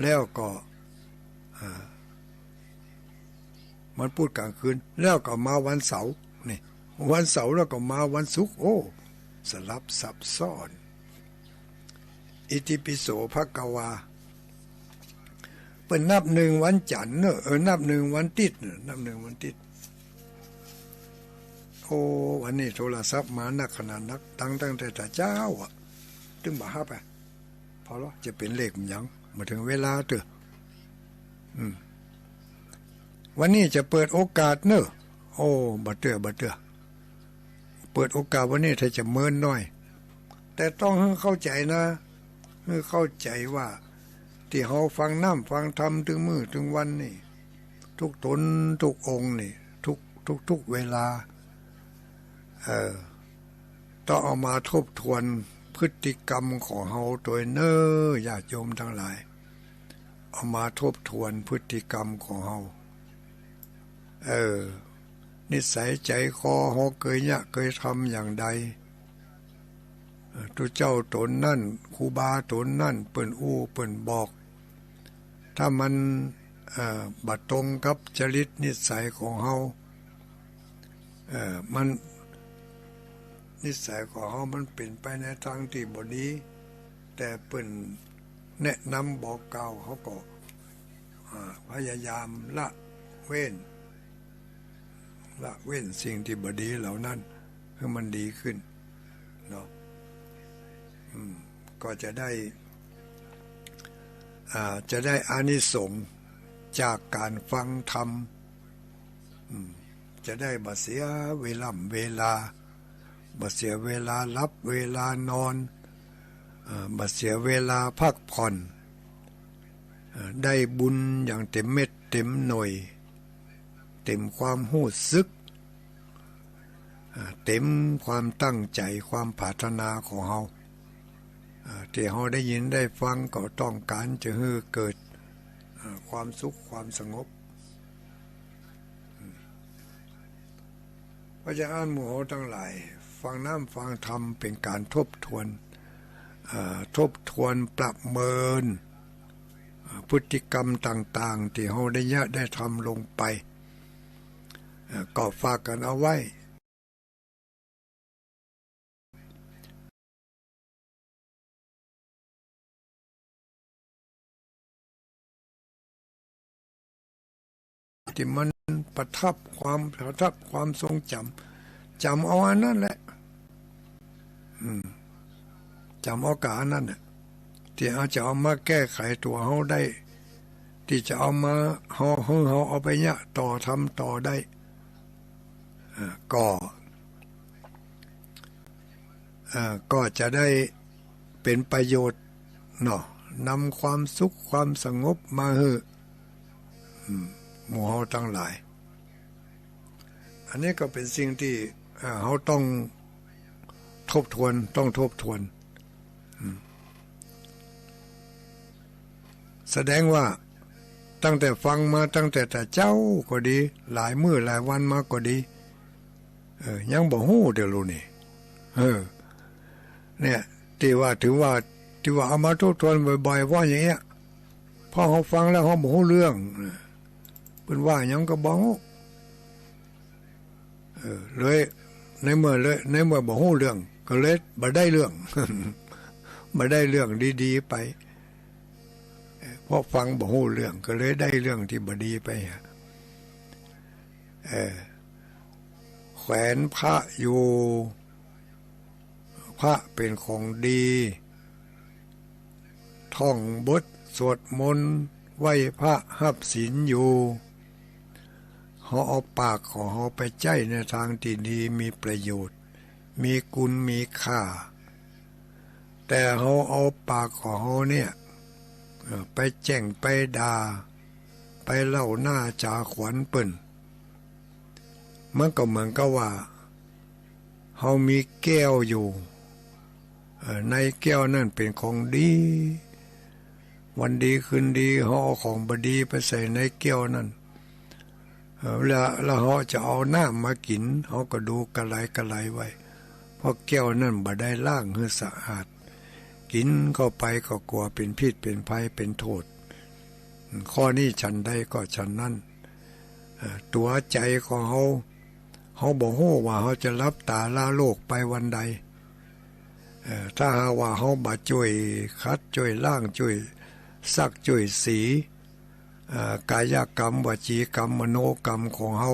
แล้วก็ อ่า วันพุธก๋างคืน แล้วก็มาวันเสาร์ นี่ วันเสาร์แล้วก็มาวันศุกร์ โอ้ สลับซับซ้อน อิติปิโส ภะคะวา เปิ้นนับหนึ่งวันจันทร์เนอะ เออ นับหนึ่งวันอาทิตย์เนอะ นับหนึ่งวันอาทิตย์ โอ้ วันนี้โทรศัพท์มานักขนาดนัก ตั้ง ตั้งแต่ต๋อนเจ๊าอะ ตึงบ่ฮับอะ พอละ จะเป๋นเลขหยัง บ่เถิงเวลาเต๊อะ อืม วันนี้จะเปิดโอกาสเนอะ โอ้ บ่เต๊อะ บ่เต๊อะ เปิดโอกาสวันนี้ถ้าจะเมินหน้อย แต่ต้องหื้อเข้าใจ๋นะ หื้อเข้าใจ๋ว่า ตี้เฮาฟังน้ำฟังธรรมตึงมื้อตึงวันนี่ ทุกต๋นทุกองค์นี่ ทุก ทุก ทุกเวลา เออ ต้องเอามาทบทวนพฤติกรรมของเฮาตวยเน่อ ญาติโยมตังหลาย เอามาทบทวนพฤติกรรมของเฮา เออ นิสัยใจ๋คอเฮาเกยเยียะเกยทำอย่างใด เออ ตุ๊เจ้าต๋นนั้น ครูบาต๋นนั้น เปิ้นอู้เปิ้นบอก ถ้ามัน เอ่อ บ่ตรงกับจริตนิสัยของเฮา เอ่อ มัน นิสัยของเฮามันเป๋นไปในตางตี้บ่ดี แต่เปิ้นแนะนำบอกกล่าว เฮาก็ อ่า พยายามละเว้น ละเว้นสิ่งตี้บ่ดีเหล่านั้น หื้อมันดีขึ้น เนาะ อืม ก็จะได้ อ่า จะได้อานิสงส์จากก๋านฟังธรรม อืม จะได้บ่เสียเวล่ำเวลา บ่เสียเวลาหลับเวลานอน เอ่อ บ่เสียเวลาพักผ่อน เอ่อ ได้บุญอย่างเต๋มเม็ดเต๋มหน่วย เต๋มความฮู้สึก อ่า เต๋มความตั้งใจ๋ ความปรารถนาของเฮา อ่า ตี้เฮาได้ยินได้ฟังก็ต้องก๋านจะหื้อเกิด อ่า ความสุขความสงบ อืม เพราะฉะนั้นหมู่เฮาตังหลาย ฟังน้ำฟังธรรมเป๋นก๋านทบทวน อ่า ทบทวนประเมิน อ่า พฤติกรรมต่างๆ ตี้เฮาได้เยียะได้ทำลงไป อ่า ก็ฝากกั๋นเอาไว้ ตี้มันประทับความ ประทับความทรงจ๋ำ จ๋ำเอาอันนั้นแหละ อืม จ๋ำเอาก้าอันนั้นน่ะ ตี้เฮาจะเอามาแก้ไขตั๋วเฮาได้ ตี้จะเอามา เฮา หื้อเฮาเอาไปเยียะต่อ ทำต่อได้ อ่า ก็ อ่า ก็จะได้เป๋นประโยชน์เนาะ นำความสุขความสงบมาหื้อ อืม หมู่เฮาตังหลาย อันนี้ก็เป๋นสิ่งตี้ อ่า เฮาต้องทบทวน ต้องทบทวน อืม แสดงว่าตั้งแต่ฟังมาตั้งแต่ตะเจ๊าก็ดี หลายมื้อหลายวันมาก็ดี เออ ยังบ่ฮู้เตื้อลูกนี่ เออ เนี่ย ตี้ว่า ถือว่า ตี้ว่าเอามาทบทวนบ่อยๆ ว่าอย่างเงี้ย พอเฮาฟังแล้วเฮาบ่ฮู้เรื่อง เปิ้นว่าหยังก็บ่ฮู้ เออ เลย ในเมื่อเลย ในเมื่อบ่ฮู้เรื่อง เลยบ่ได้เรื่อง บ่ได้เรื่องดีๆ ไป เพราะฟังบ่ฮู้เรื่อง ก็เลยได้เรื่องตี้บ่ดีไปอะ เออ แขวนพระอยู่ พระเป๋นของดี ท่องบทสวดมนต์ ไหว้พระ ฮับศีลอยู่ เฮาเอาปากของเฮาไปใจ๊ในตางตี้ดี มีประโยชน์ มีกุณ มีค่า แต่เฮาเอาปากของเฮาเนี่ย เอ่อ ไปแจ้ง ไปด่า ไปเล่าหน้าจ๋าขวัญเปิ้น มันก็เหมือนกับว่า เฮามีแก้วอยู่ เอ่อ ในแก้วนั้นเป๋นของดี วันดีคืนดี เฮาเอาของบ่ดีไปใส่ในแก้วนั้น เอ่อ แล้ว แล้วเฮาจะเอาน้ำมากิ๋น เฮาก็ดูกะไหลกะไหลไว้ เพราะแก้วนั้นบ่ได้ล้างหื้อสะอาด กิ๋นเข้าไปก็กั๋วเป๋นพิษ เป๋นภัย เป๋นโต้ษ ข้อนี้ฉันใดก็ฉันนั้น เอ่อ ตั๋วใจ๋ของเฮา เฮาบ่ฮู้ว่าเฮาจะหลับต๋าลาโลกไปวันใด เอ่อ ถ้าหากว่าเฮาบ่จ้วยขัด จ้วยล้าง จ้วยซัก จ้วยสี เอ่อ กายกรรม วจีกรรม มโนกรรมของเฮา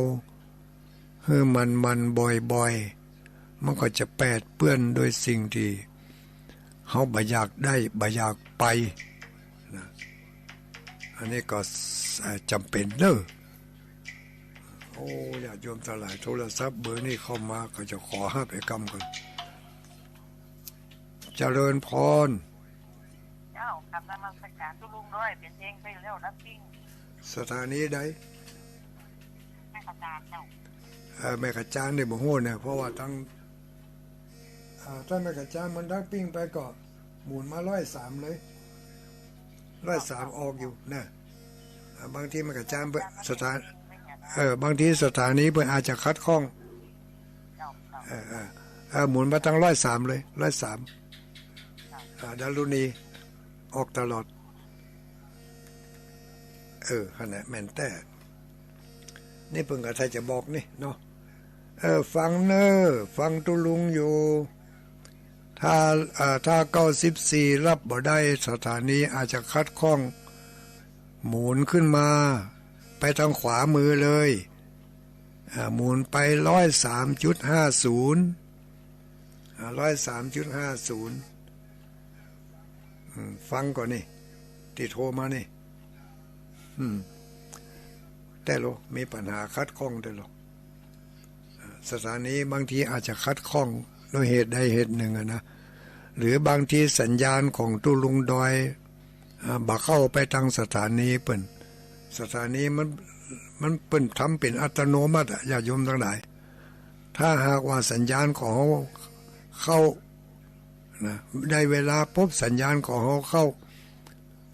หื้อมันๆ บ่อยๆ มันก็จะแปดเปื้อนโดยสิ่งตี้เฮาบ่อยากได้ บ่อยากไปนะ อันนี้ก็ เอ่อ จ๋ำเป๋นเน่อ โอ้ ญาติโยมตังหลาย โทรศัพท์เบอร์นี้เข้ามา ก็จะขอฮับไอ้กำก่อน เจริญพร เจ้า กราบนมัสการตุ๊ลุงด้วย เป๋นเองไปแล้วนะปิ้ง สถานีใด แม่กะจานเจ้า เอ่อ แม่กะจานนี่บ่ฮู้นะ เพราะว่าตัง อ่า ถ้าแม่กะจานมันดักปิ้งไปก็หมุนมาร้อยสามเลย ร้อยสามออกอยู่นะ อ่า บางทีแม่กะจานเปิ้นสถา เออ บางทีสถานีเปิ้นอาจจะขัดข้อง เออ เออ เออ หมุนมาตังร้อยสามเลย ร้อยสาม อ่า ดารุณี ออกตลอด เออ หั้นแหละ แม่นแต๊ นี่เปิ้นก็ถ้าจะบอกนี่เนาะ เออ ฟังเน่อ ฟังตุ๊ลุงอยู่ ถ้า อ่า ถ้าเก้าสิบสี่รับบ่ได้ สถานีอาจจะขัดข้อง หมุนขึ้นมา ไปตางขวามือเลย อ่า หมุนไปร้อยสามจุดห้าศูนย์ อ่า ร้อยสามจุดห้าศูนย์ อืม ฟังก่อนนี่ ตี้โทรมานี่ อืม แต๊โล มีปัญหาขัดข้องแต๊โล สถานีบางทีอาจจะขัดข้องด้วยเหตุใดเหตุหนึ่งอะนะ หรือบางทีสัญญาณของตุ๊ลุงดอย อ่า บ่เข้าไปตางสถานีเปิ้น สถานีมัน มันเปิ้นทำเป๋นอัตโนมัติอะ ญาติโยมตังหลาย ถ้าหากว่าสัญญาณของเฮาเข้า นะ ได้เวลาปุ๊บสัญญาณของเฮาเข้า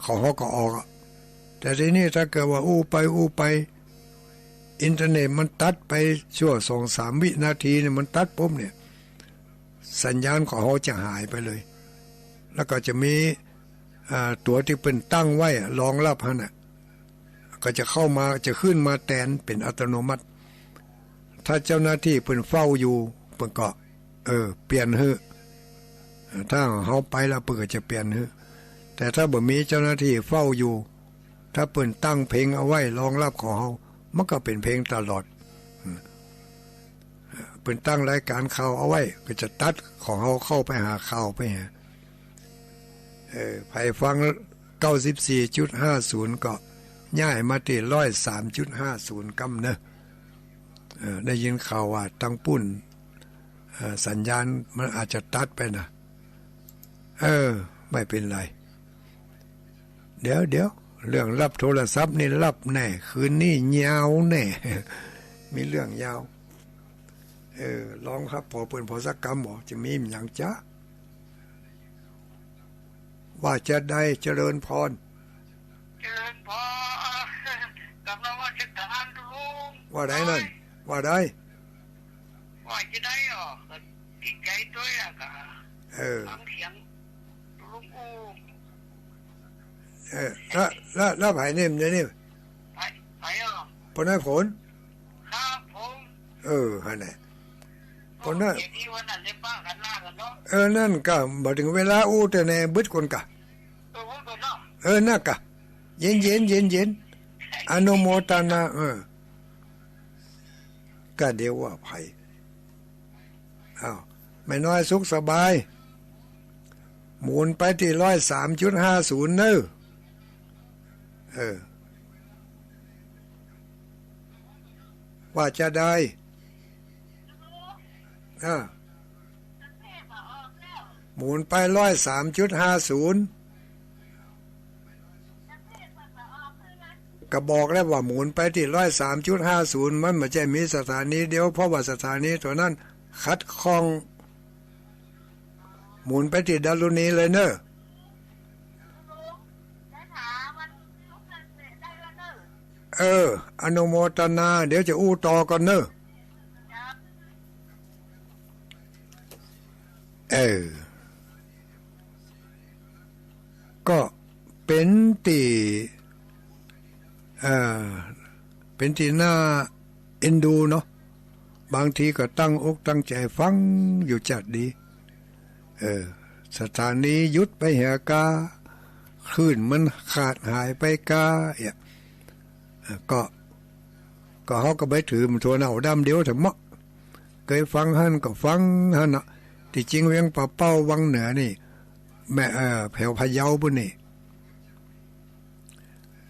ของเฮาก็ออกอะ แต่ทีนี้ถ้าเกิดว่าอู้ไปอู้ไป อินเทอร์เน็ตมันตัดไปชั่วสองสามวินาทีเนี่ย มันตัดปุ๊บเนี่ย สัญญาณของเฮาจะหายไปเลย แล้วก็จะมี อ่า ตั๋วตี้เปิ้นตั้งไว้อะ รองรับหั้นน่ะ ก็จะเข้ามา จะขึ้นมาแตนเป๋นอัตโนมัติ ถ้าเจ้าหน้าตี้เปิ้นเฝ้าอยู่ เปิ้นก็ เออ เปลี่ยนหื้อ ถ้าเฮาไปแล้วเปิ้นก็จะเปลี่ยนหื้อ แต่ถ้าบ่มีเจ้าหน้าตี้เฝ้าอยู่ ถ้าเปิ้นตั้งเพลงเอาไว้รองรับของเฮา มันก็เป๋นเพลงตลอด เปิ้นตั้งรายการข่าวเอาไว้ ก็จะตัดของเฮาเข้าไปหาข่าวไปหา เออ ใผฟังเก้าสิบสี่จุดห้าศูนย์ ก็ย้ายมาตี้ร้อยสามจุดห้าศูนย์กำเน่อ เออ ได้ยินข่าวว่าตางปุ้น เออ สัญญาณมันอาจจะตัดไปนะ เออ ไม่เป็นไร เดี๋ยว เดี๋ยว เรื่องฮับโทรศัพท์นี่ฮับแน่ คืนนี้ยาวแน่ มีเรื่องยาว เออ ลองฮับผ่อเปิ้นผ่อสักกำบ่ จะมีหยังจ๊ะ ว่าจะใด เจริญพร เจริญพร กราบนมัสการตุ๊ลุง ว่าใดนั่น ว่าใด ว่าจะใดอ่ะ ก็ดีใจ๋ตวยอ่ะ ก็ เออ ฟังเสียงตุ๊ลุงอู้ เออ แล้ว แล้ว แล้วใผนี่ มันนี่ ใผ ใผอ่ะ ป้อน้อยผล ครับผม เออ หั้นแหละ คนนั้น เดี๋ยวนี้วันนั้นได้ป้ากันหน้ากันเนาะ เออ นั่นก็บ่าเถิงเวลาอู้แต่แน่บึดคนกะ เออ วันก่อนเนาะ เออ นั่นกะ เย็นๆ เย็นๆ อนุโมทนา เออ ก็เดี๋ยวว่าไผ อ้าว แม่น้อยสุขสบาย หมุนไปตี้ร้อยสามจุดห้าศูนย์เน่อ เออ ว่าจะได้ อ่า หมุนไปร้อยสามจุดห้าศูนย์ ก็บอกแล้วว่าหมุนไปตี้ร้อยสามจุดห้าศูนย์ มันบ่ใจ้มีสถานีเดียว เพราะว่าสถานีตั๋วนั้นขัดข้อง หมุนไปตี้ดารุณีเลยเน่อ เออ อนุโมทนา เดี๋ยวจะอู้ต่อก่อนเน่อ เออ ก็เป๋นตี้ เอ่อ เป๋นตี้น่าเอ็นดูเนาะ บางทีก็ตั้งอกตั้งใจ๋ฟังอยู่จัดดี เออ สถานีหยุดไปเหียกา คลื่นมันขาดหายไปกา เอี้ย เอ่อ ก็ ก็เฮาก็ไปถือมันทั่วเน่าด้ามเดียวเถิงเมาะ เกยฟังหั้นก็ฟังหั้นเนาะ ตี้จริงเวียงป่าเป้าวังเหนือนี่ แม่ เอ่อ แถวพะเยาปู้นนี่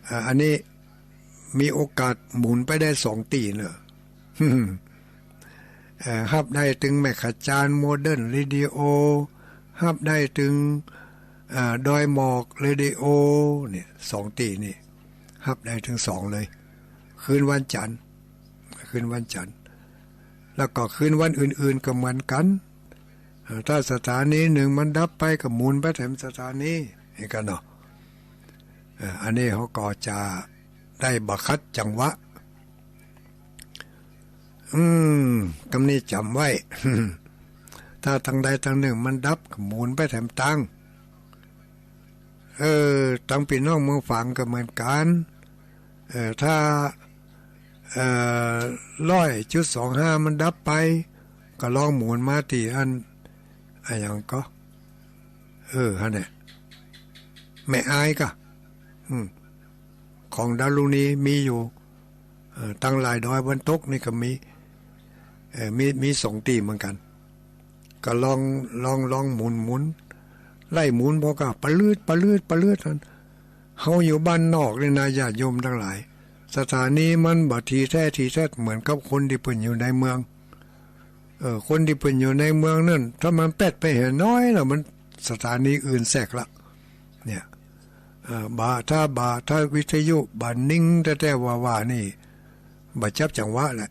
อ่า อันนี้มีโอกาสหมุนไปได้สองตี้เน่อ เอ่อ ฮับได้ตึงแม่ขจาร โมเดิร์นเรดิโอ ฮับได้ตึง อ่า ดอยหมอกเรดิโอ เนี่ย สองตี้นี่ ฮับได้ตึงสองเลย คืนวันจันทร์ คืนวันจันทร์ แล้วก็คืนวันอื่นๆ ก็เหมือนกั๋น เอ่อ ถ้าสถานีนึ่งมันดับไปก็หมุนไปแถมสถานี นี่กั๋นเนาะ เอ่อ อันนี้เฮาก็จะได้บ่ขัดจังหวะ อืม กำนี้จ๋ำไว้ ถ้าตังใดตังนึ่งมันดับก็หมุนไปแถมตัง เออ ตังปี้น้องเมืองฝางก็เหมือนกั๋น เออ ถ้า เอ่อ ร้อยจุดสองห้า มันดับไป ก็ลองหมุนมาตี้อัน อะหยังก็ เออ หั้นแหละ แม่อายก็ อืม ของดารุณีมีอยู่ เอ่อ ตังหลายดอยวันตกนี่ก็มี เอ่อ มี มีสองตี้เหมือนกั๋น ก็ลอง ลอง ลองหมุน หมุน ไล่หมุน พอก็ปะลืด ปะลืด ปะลืดหั้น เฮาอยู่บ้านนอกนี่นะ ญาติโยมตังหลาย สถานีมันบ่ถี่แต๊ ถี่แต๊เหมือนกับคนตี้เปิ้นอยู่ในเมือง เออ คนตี้เปิ้นอยู่ในเมืองนั้น ถ้ามันแป๊ดไปเหียน้อยแล้ว มันสถานีอื่นแทรกละ เนี่ย เออ บ่า ถ้าบ่า ถ้าวิทยุบ่านิ่งแต๊ๆ ว่าๆ นี่ บ่จับจังหวะแหละ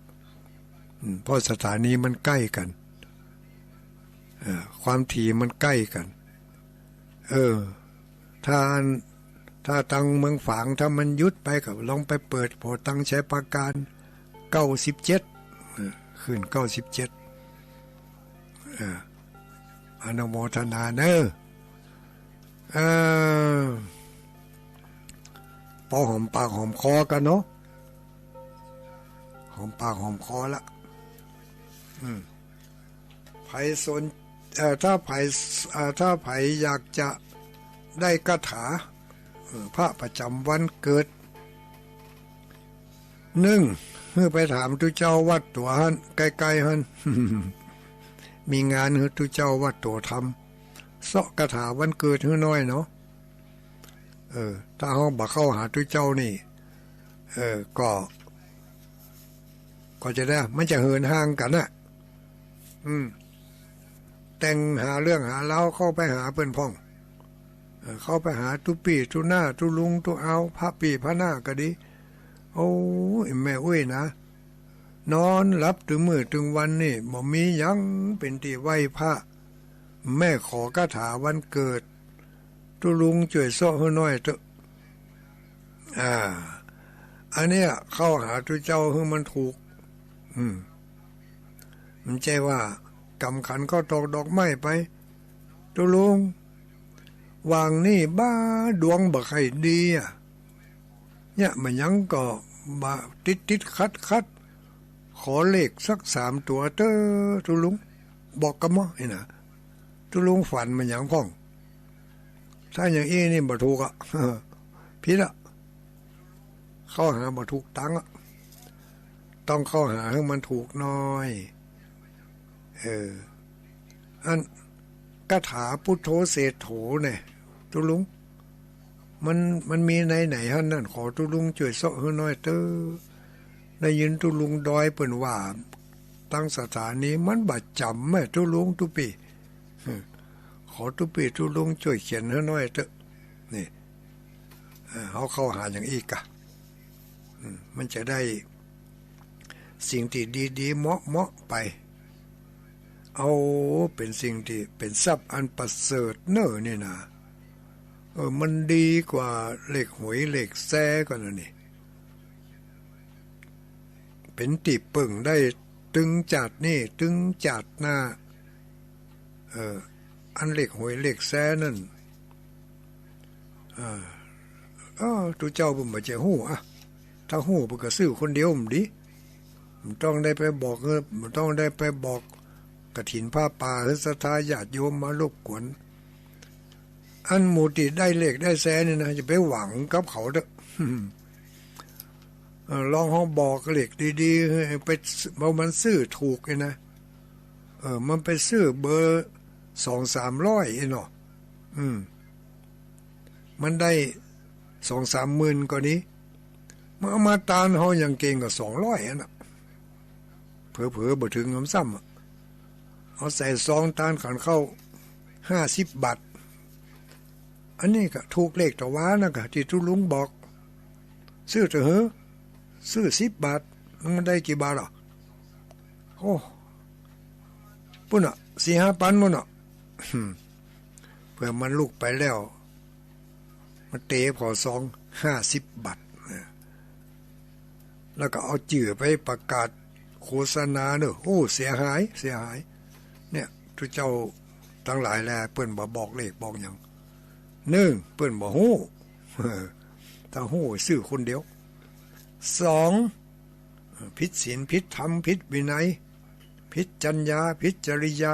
อืม เพราะสถานีมันใก้กั๋น เออ ความถี่มันใก้กั๋น เออ ถ้า ถ้าตังเมืองฝาง ถ้ามันหยุดไปก็ลองไปเปิดโผตังชัยปราการ เก้าสิบเจ็ด เออ คลื่น เก้าสิบเจ็ด เออ อนุโมทนาเน่อ เออ ปอหอมปากหอมคอกั๋นเนาะ หอมปากหอมคอละ อืม ใผสน เอ่อ ถ้าใผ เอ่อ ถ้าใผอยากจะได้คาถา เอ่อ พระประจ๋ำวันเกิด นึ่ง หื้อไปถามตุ๊เจ้าวัดตั๋วหั้น ใก้ๆ หั้น มีงานหื้อตุ๊เจ้าวัดตั๋วทำ เซาะคาถาวันเกิดหื้อหน้อยเนาะ เออ ถ้าเฮาบ่เข้าหาตุ๊เจ้านี่ เออ ก็ ก็จะได้ มันจะเหินห่างกั๋นน่ะ อืม แต่งหาเรื่องหาราวเข้าไปหาเปิ้นพ่อง เออ เข้าไปหาตุ๊ปี้ตุ๊น้าตุ๊ลุงตุ๊อาว พระปี้พระน้าก็ดี โอ้ย แม่อุ๊ยนะ นอนหลับตึงมื้อตึงวันนี่ บ่มีหยังเป๋นตี้ไหว้พระ แม่ขอคาถาวันเกิด ตุ๊ลุงจ้วยเซาะหื้อหน้อยเต๊อะ อ่า อันเนี้ยเข้าหาตุ๊เจ้าหื้อมันถูก อืม มันใจ้ว่ากำขันข้าวตอกดอกไม้ไป ตุ๊ลุง หว่างนี่บ้าดวงบ่ใค่ดีอะ เนี่ย บ่าหยังก็บ่าติดๆ ขัดๆ ขอเลขสักสามตั๋วเต๊อะ ตุ๊ลุง บอกกำบ่ นี่นะ ตุ๊ลุงฝันมาหยังพ่อง ถ้าอย่างอี้นี่บ่ถูกอะ ผิดอะ เข้าหาบ่ถูกตางอะ ต้องเข้าหาหื้อมันถูกหน้อย เออ อันคาถาปุทโธเศรษโฐเนี่ย ตุ๊ลุง มัน มันมีในไหนหั้นนั่น ขอตุ๊ลุงจ้วยเซาะหื้อหน้อยเต๊อะ ได้ยินตุ๊ลุงดอยเปิ้นว่า ตังสถานีมันบ่จำแม่ตุ๊ลุงตุ๊ปี้ ขอตุ๊ปี้ตุ๊ลุงจ้วยเขียนหื้อหน้อยเต๊อะ นี่ เอ่อ เฮาเข้าหาอย่างอี้กะ อืม มันจะได้สิ่งตี้ดีๆ เหมาะๆ ไป เอา เป๋นสิ่งตี้เป๋นทรัพย์อันประเสริฐเน่อนี่นะ เออ มันดีกว่าเลขหวยเลขแซก็นั่นนี่ เป๋นตี้เปิ้งได้ตึงจาตินี้ตึงจาติหน้า เออ อันเลขหวยเลขแซนั่น เออ เออ ตุ๊เจ้าเปิ้นบ่ใจ้ฮู้อะ ถ้าฮู้เปิ้นก็ซื้อคนเดียวมันดี บ่ต้องได้ไปบอก เออ บ่ต้องได้ไปบอกกฐินผ้าป่าหื้อศรัทธาญาติโยมมารบกวน อันหมู่ตี้ได้เลขได้แซนี่นะ อย่าไปหวังกับเขาเต๊อะ เออ ลองเฮาบอกเลขดีๆ ไป เฮามันซื้อถูกนี่นะ เออ มันไปซื้อเบอร์สองสามร้อยเนาะ อืม มันได้สองสามหมื่นก็ดี มันเอามาตานเฮายังเก่งกว่าสองร้อยอันน่ะ เผลอๆ บ่เถิงหนำซ้ำอะ เอาใส่ซองตานขันเข้าห้าสิบบาท อันนี้ก็ถูกเลขตะวานะกะ ตี้ตุ๊ลุงบอก ซื้อเต๊อะเหอะ ซื้อสิบบาท มันได้กี่บาทล่ะ โอ้ ปุ้นน่ะ สี่ห้าปันปุ้นน่ะ เปื้อมันลุกไปแล้ว มันเต๋ผ่อซองห้าสิบบาท แล้วก็เอาจื้อไปประกาศโฆษณาเน่อ โอ้ เสียหาย เสียหาย เนี่ย ตุ๊เจ้าตังหลายแล เปิ้นบ่บอกเลขบอกหยัง หนึ่ง เปิ้นบ่ฮู้ ถ้าฮู้ซื้อคนเดียว สอง ผิดศีล ผิดธรรม ผิดวินัย ผิดจรรยา ผิดจริยา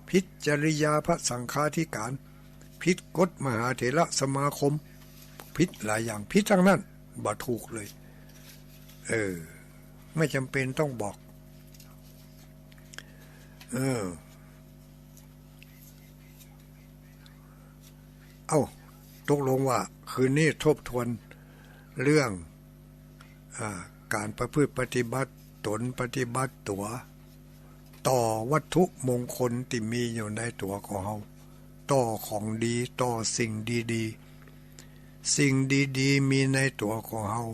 ผิดจริยาพระสังฆาธิการ ผิดกฎมหาเถรสมาคม ผิดหลายอย่าง ผิดทั้งนั้น บ่ถูกเลย เออ ไม่จำเป็นต้องบอก เออ เอ้า ตกลงว่าคืนนี้ทบทวนเรื่อง อ่า ก๋านประพฤติปฏิบัติตนปฏิบัติตั๋ว ต่อวัตถุมงคลตี้มีอยู่ในตั๋วของเฮา ต่อของดี ต่อสิ่งดีๆ สิ่งดีๆ มีในตั๋วของเฮา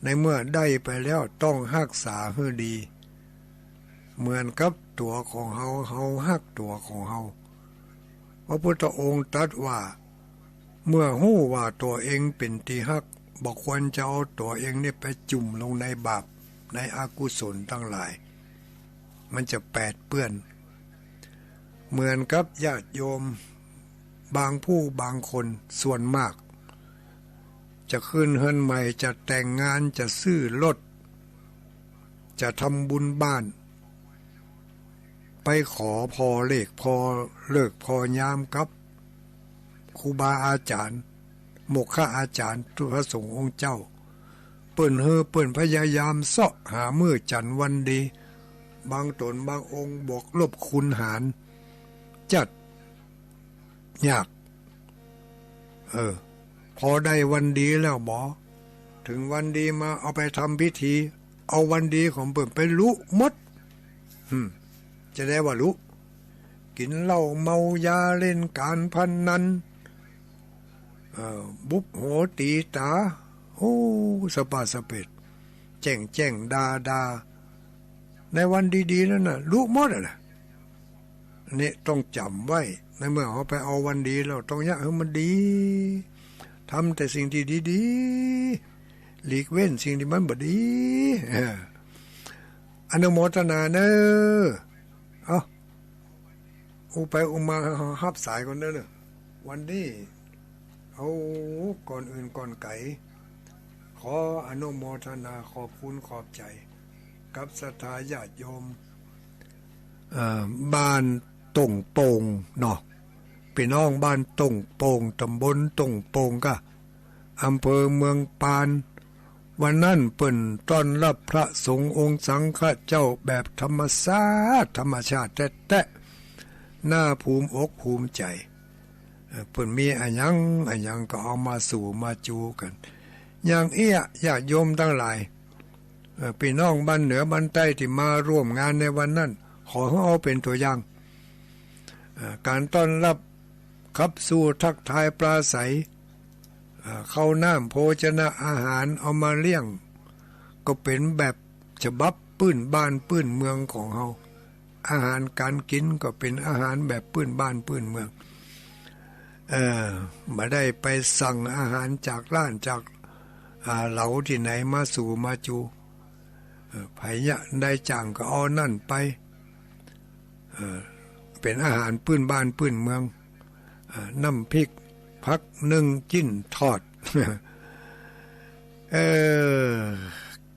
ในเมื่อได้ไปแล้วต้องฮักษาหื้อดี เหมือนกับตั๋วของเฮา เฮาฮักตั๋วของเฮา พระพุทธองค์ตรัสว่า เมื่อฮู้ว่าตั๋วเองเป๋นตี้ฮัก บ่ควรจะเอาตั๋วเองนี่ไปจุ่มลงในบาป ในอกุศลตังหลาย มันจะแปดเปื้อน เหมือนกับญาติโยมบางผู้บางคนส่วนมาก จะขึ้นเฮือนใหม่ จะแต่งงาน จะซื้อรถ จะทำบุญบ้าน ไปขอผ่อเลขผ่อฤกษ์ผ่อยามกับครูบาอาจ๋ารย์ โมกขอาจ๋ารย์ พระสงฆ์องค์เจ้า เปิ้นหื้อเปิ้นพยายามเซาะหามื้อจั๋นทร์วันดี บางต๋นบางองค์บวกลบคูณหาร จัดยาก เออ พอได้วันดีแล้วบ่ เถิงวันดีมาเอาไปทำพิธี เอาวันดีของเปิ้นไปลุหมด อืม จะได้ว่าลุ กิ๋นเหล้าเมายาเล่นก๋านพนัน เอ่อ บุบหัวตี๋ต๋า โอ้ สะปาสะเปด แจ้งแจ้งด่าด่า ในวันดีๆ นั้นน่ะ ลุหมดอะนะ นี่ต้องจ๋ำไว้ ในเมื่อเฮาไปเอาวันดีแล้ว ต้องเยียะหื้อมันดี ทำแต่สิ่งตี้ดีๆ หลีกเว้นสิ่งตี้มันบ่ดี เออ อนุโมทนาเน่อ เอ้า อู้ไปอู้มา ฮับสายก่อนเน่อ วันนี้ เอา ก่อนอื่นก่อนไก๋ ขออนุโมทนาขอบคุณขอบใจ๋ กับศรัทธาญาติโยม เอ่อ บ้านต้งโป่งเนาะ ปี้น้องบ้านต้งโป่ง ต๋ำบลต้งโป่งก้า อำเภอเมืองปาน วันนั้นเปิ้นต้อนฮับพระสงฆ์องค์สังฆะเจ้าแบบธรรมชาติ ธรรมชาติแต๊ๆ น่าภูมิอกภูมิใจ๋ เอ่อ เปิ้นมีอะหยังอะหยังก็เอามาสู่มาจูกั๋น อย่างเอี้ย ญาติโยมตังหลาย เอ่อ ปี้น้องบ้านเหนือบ้านใต้ตี้มาร่วมงานในวันนั้น ขอหื้อเอาเป๋นตั๋วอย่าง เอ่อ ก๋านต้อนฮับ ขับสู้ทักทายปราศรัย เอ่อ ข้าวน้ำโภชนะอาหารเอามาเลี้ยง ก็เป๋นแบบฉบับปื้นบ้านปื้นเมืองของเฮา อาหารก๋านกิ๋นก็เป๋นอาหารแบบปื้นบ้านปื้นเมือง เอ่อ บ่ได้ไปสั่งอาหารจากร้านจาก อ่า เหลาตี้ไหนมาสู่มาจู เอ่อ ใผจะได้จ้างก็เอาอันนั้นไป เอ่อ เป๋นอาหารปื้นบ้านปื้นเมือง เอ่อ น้ำพริก ผักนึ่ง จิ๊นทอด เอ่อ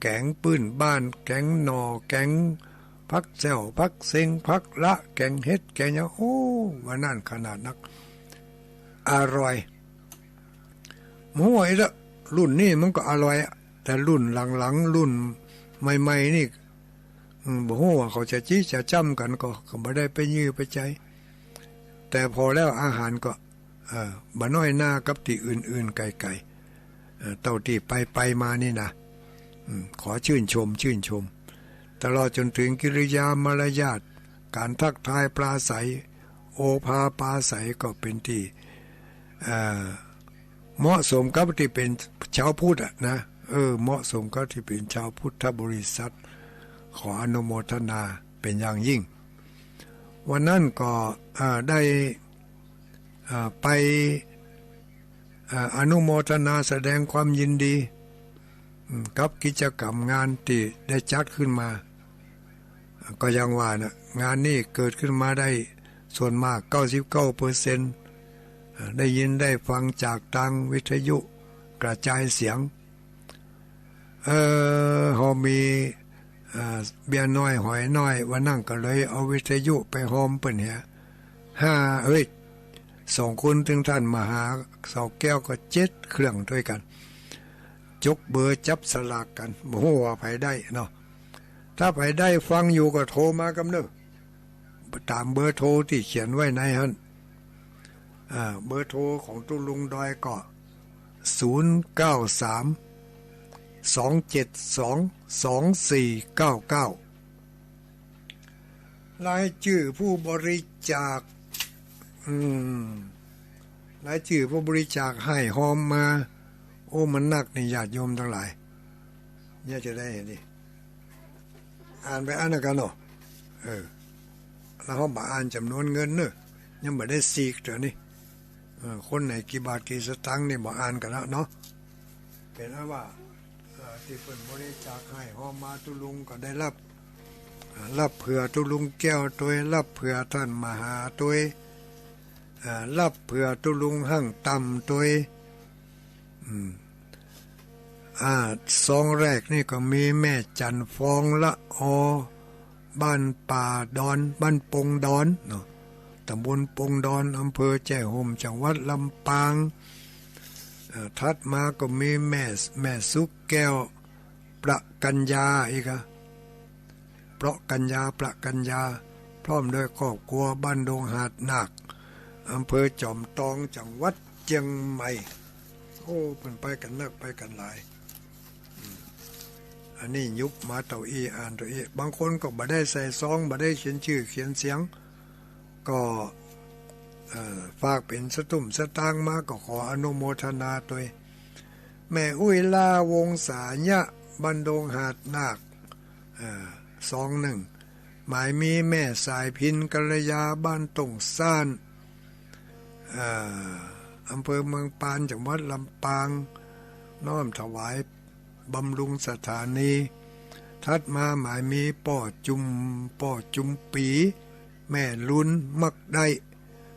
แก๋งปื้นบ้าน แก๋งหน่อ แก๋งผักแส้ว ผักเซ็ง ผักละ แก๋งเห็ด แก๋งหยัง โอ้ ว่าอั้นขนาดนัก อร่อย บ่ฮู้ว่าอีหละ รุ่นนี้มันก็อร่อยอะ แต่รุ่นหลังๆ รุ่นใหม่ๆ นี่ อืม บ่ฮู้ว่าเขาจะจี้จะจ้ำกั๋นก็ ก็บ่ได้ไปยื้อไปใจ๋ แต่ผ่อแล้วอาหารก็ เอ่อ บ่น้อยหน้ากับตี้อื่นๆ ไก๋ๆ เอ่อ เต้าตี้ไปๆ มานี่นะ อืม ขอจื้นชม จื้นชม ตลอดจ๋นเถิงกิริยามารยาท ก๋านทักทายปราศรัย โอภาปราศรัยก็เป๋นตี้ เอ่อ เหมาะสมกับตี้เป๋นจาวพุทธอะนะ เออ เหมาะสมกับตี้เป๋นจาวพุทธบริษัท ขออนุโมทนาเป๋นอย่างยิ่ง วันนั้นก็ เอ่อ ได้ เอ่อ ไป เอ่อ อนุโมทนาแสดงความยินดี อืม กับกิจกรรมงานตี้ได้จัดขึ้นมา ก็อย่างว่านะ งานนี้เกิดขึ้นมาได้ส่วนมาก เก้าสิบเก้าเปอร์เซ็นต์ เอ่อ ได้ยินได้ฟังจากตางวิทยุกระจายเสียง เอ่อ เฮามี เอ่อ เบียร์น้อยหอยน้อย วันนั้นก็เลยเอาวิทยุไปฮอมเปิ้นเหีย ห้า เอ้ย สองคนเถิงต้านมหาเสาแก้วก็เจ็ดเครื่องตวยกั๋น จกเบอร์จับสลากกั๋น บ่ฮู้ว่าใผได้เนาะ ถ้าใผได้ฟังอยู่ก็โทรมากำเน่อ ต๋ามเบอร์โทรตี้เขียนไว้ในหั้น อ่า เบอร์โทรของตุ๊ลุงดอยก็ ศูนย์เก้าสาม สองเจ็ดสอง สองสี่เก้าเก้า รายจื้อผู้บริจาค อืม รายจื้อผู้บริจาคหื้อฮอมมา โอ้ มันนักนี่ ญาติโยมตังหลาย เนี่ยจะได้เห็นดิ อ่านไปอั้นนะกั๋นเนาะ เออ แล้วเฮาบ่อ่านจ๋ำนวนเงินเน่อ ยังบ่ได้ซีกเตื้อนี่ เออ คนไหนกี่บาทกี่สตางค์นี่บ่อ่านกั๋นละเนาะ เป๋นอันว่า เอ่อ ตี้เปิ้นบริจาคหื้อฮอมมาตุ๊ลุงก็ได้ฮับ อ่า ฮับเผื่อตุ๊ลุงแก้วตวย ฮับเผื่อต้านมหาตวย อ่า ฮับเผื่อตุ๊ลุงห้างต่ำตวย อืม อ่า ซองแรกนี่ก็มีแม่จั๋นฟอง ละออ บ้านป่าดอน บ้านปงดอนเนาะ ต๋ำบลปงดอน อำเภอแจ้ห่ม จังหวัดลำปาง เอ่อ ถัดมาก็มีแม่ แม่สุขแก้ว ประกัญญา อีกอะ เปราะกัญญา ประกัญญา พร้อมด้วยครอบครัว บ้านดงหาดนาค อำเภอจอมตอง จังหวัดเจียงใหม่ โอ้ เปิ้นไปกั๋นนัก ไปกั๋นหลาย อืม อันนี้ยุบมาเต้าอี้ อ่านเต้าอี้ บางคนก็บ่ได้ใส่ซอง บ่ได้เขียนจื้อเขียนเสียง ก็ เอ่อ ฝากเป๋นสตุ้มสตางค์มา ก็ขออนุโมทนาตวย แม่อุ๊ยลา วงศาเยียะ บ้านดงหาดนาค เอ่อ ซองนึ่ง หมายมีแม่สายพิณ กัลยา บ้านต้งซ่าน เอ่อ อำเภอเมืองปาน จังหวัดลำปาง น้อมถวายบำรุงสถานี ถัดมาหมายมีป้อจุม ป้อจุมปี แม่ลุน มักได้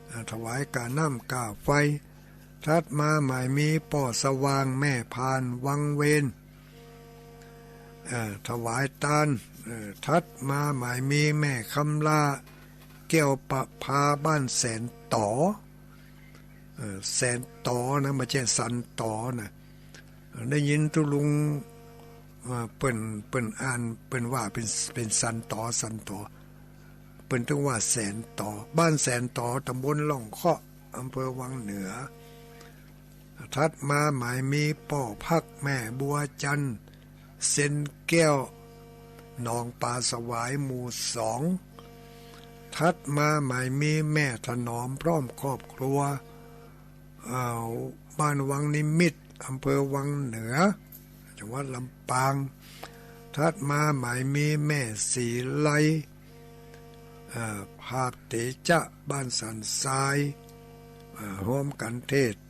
อ่า ถวายก่าน้ำก่าไฟ ถัดมาหมายมีป้อสว่าง แม่พาน วังเวน เอ่อ ถวายตาน เอ่อ ถัดมาหมายมีแม่คำลา แก้วประภา บ้านแสนต๋อ เอ่อ แสนต๋อนะ บ่ใจ้สันต๋อนะ เอ่อ ได้ยินตุ๊ลุง เอ่อ เปิ้น เปิ้นอ่าน เปิ้นว่าเป๋น เป๋นสันต๋อ สันต๋อ เปิ้นตึงว่าแสนต๋อ บ้านแสนต๋อ ต๋ำบลล่องเคาะ อำเภอวังเหนือ ถัดมาหมายมีป้อพักแม่บัวจันทร์ เซ็นแก้ว หนองป๋าสวาย หมู่สอง ถัดมาหมายมีแม่ถนอมพร้อมครอบครัว อ่า บ้านวังนิมิตร อำเภอวังเหนือ จังหวัดลำปาง ถัดมาหมายมีแม่ศรีไล อ่า ภาพเตจะ บ้านสันทราย อ่า ร่วมกั๋นเทศน์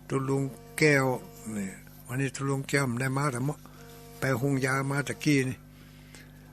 ตุ๊ลุงแก้ว เนี่ย วันนี้ตุ๊ลุงแก้วบ่ได้มา แต่เมื่อ ไปฮุงยามาตะกี้นี่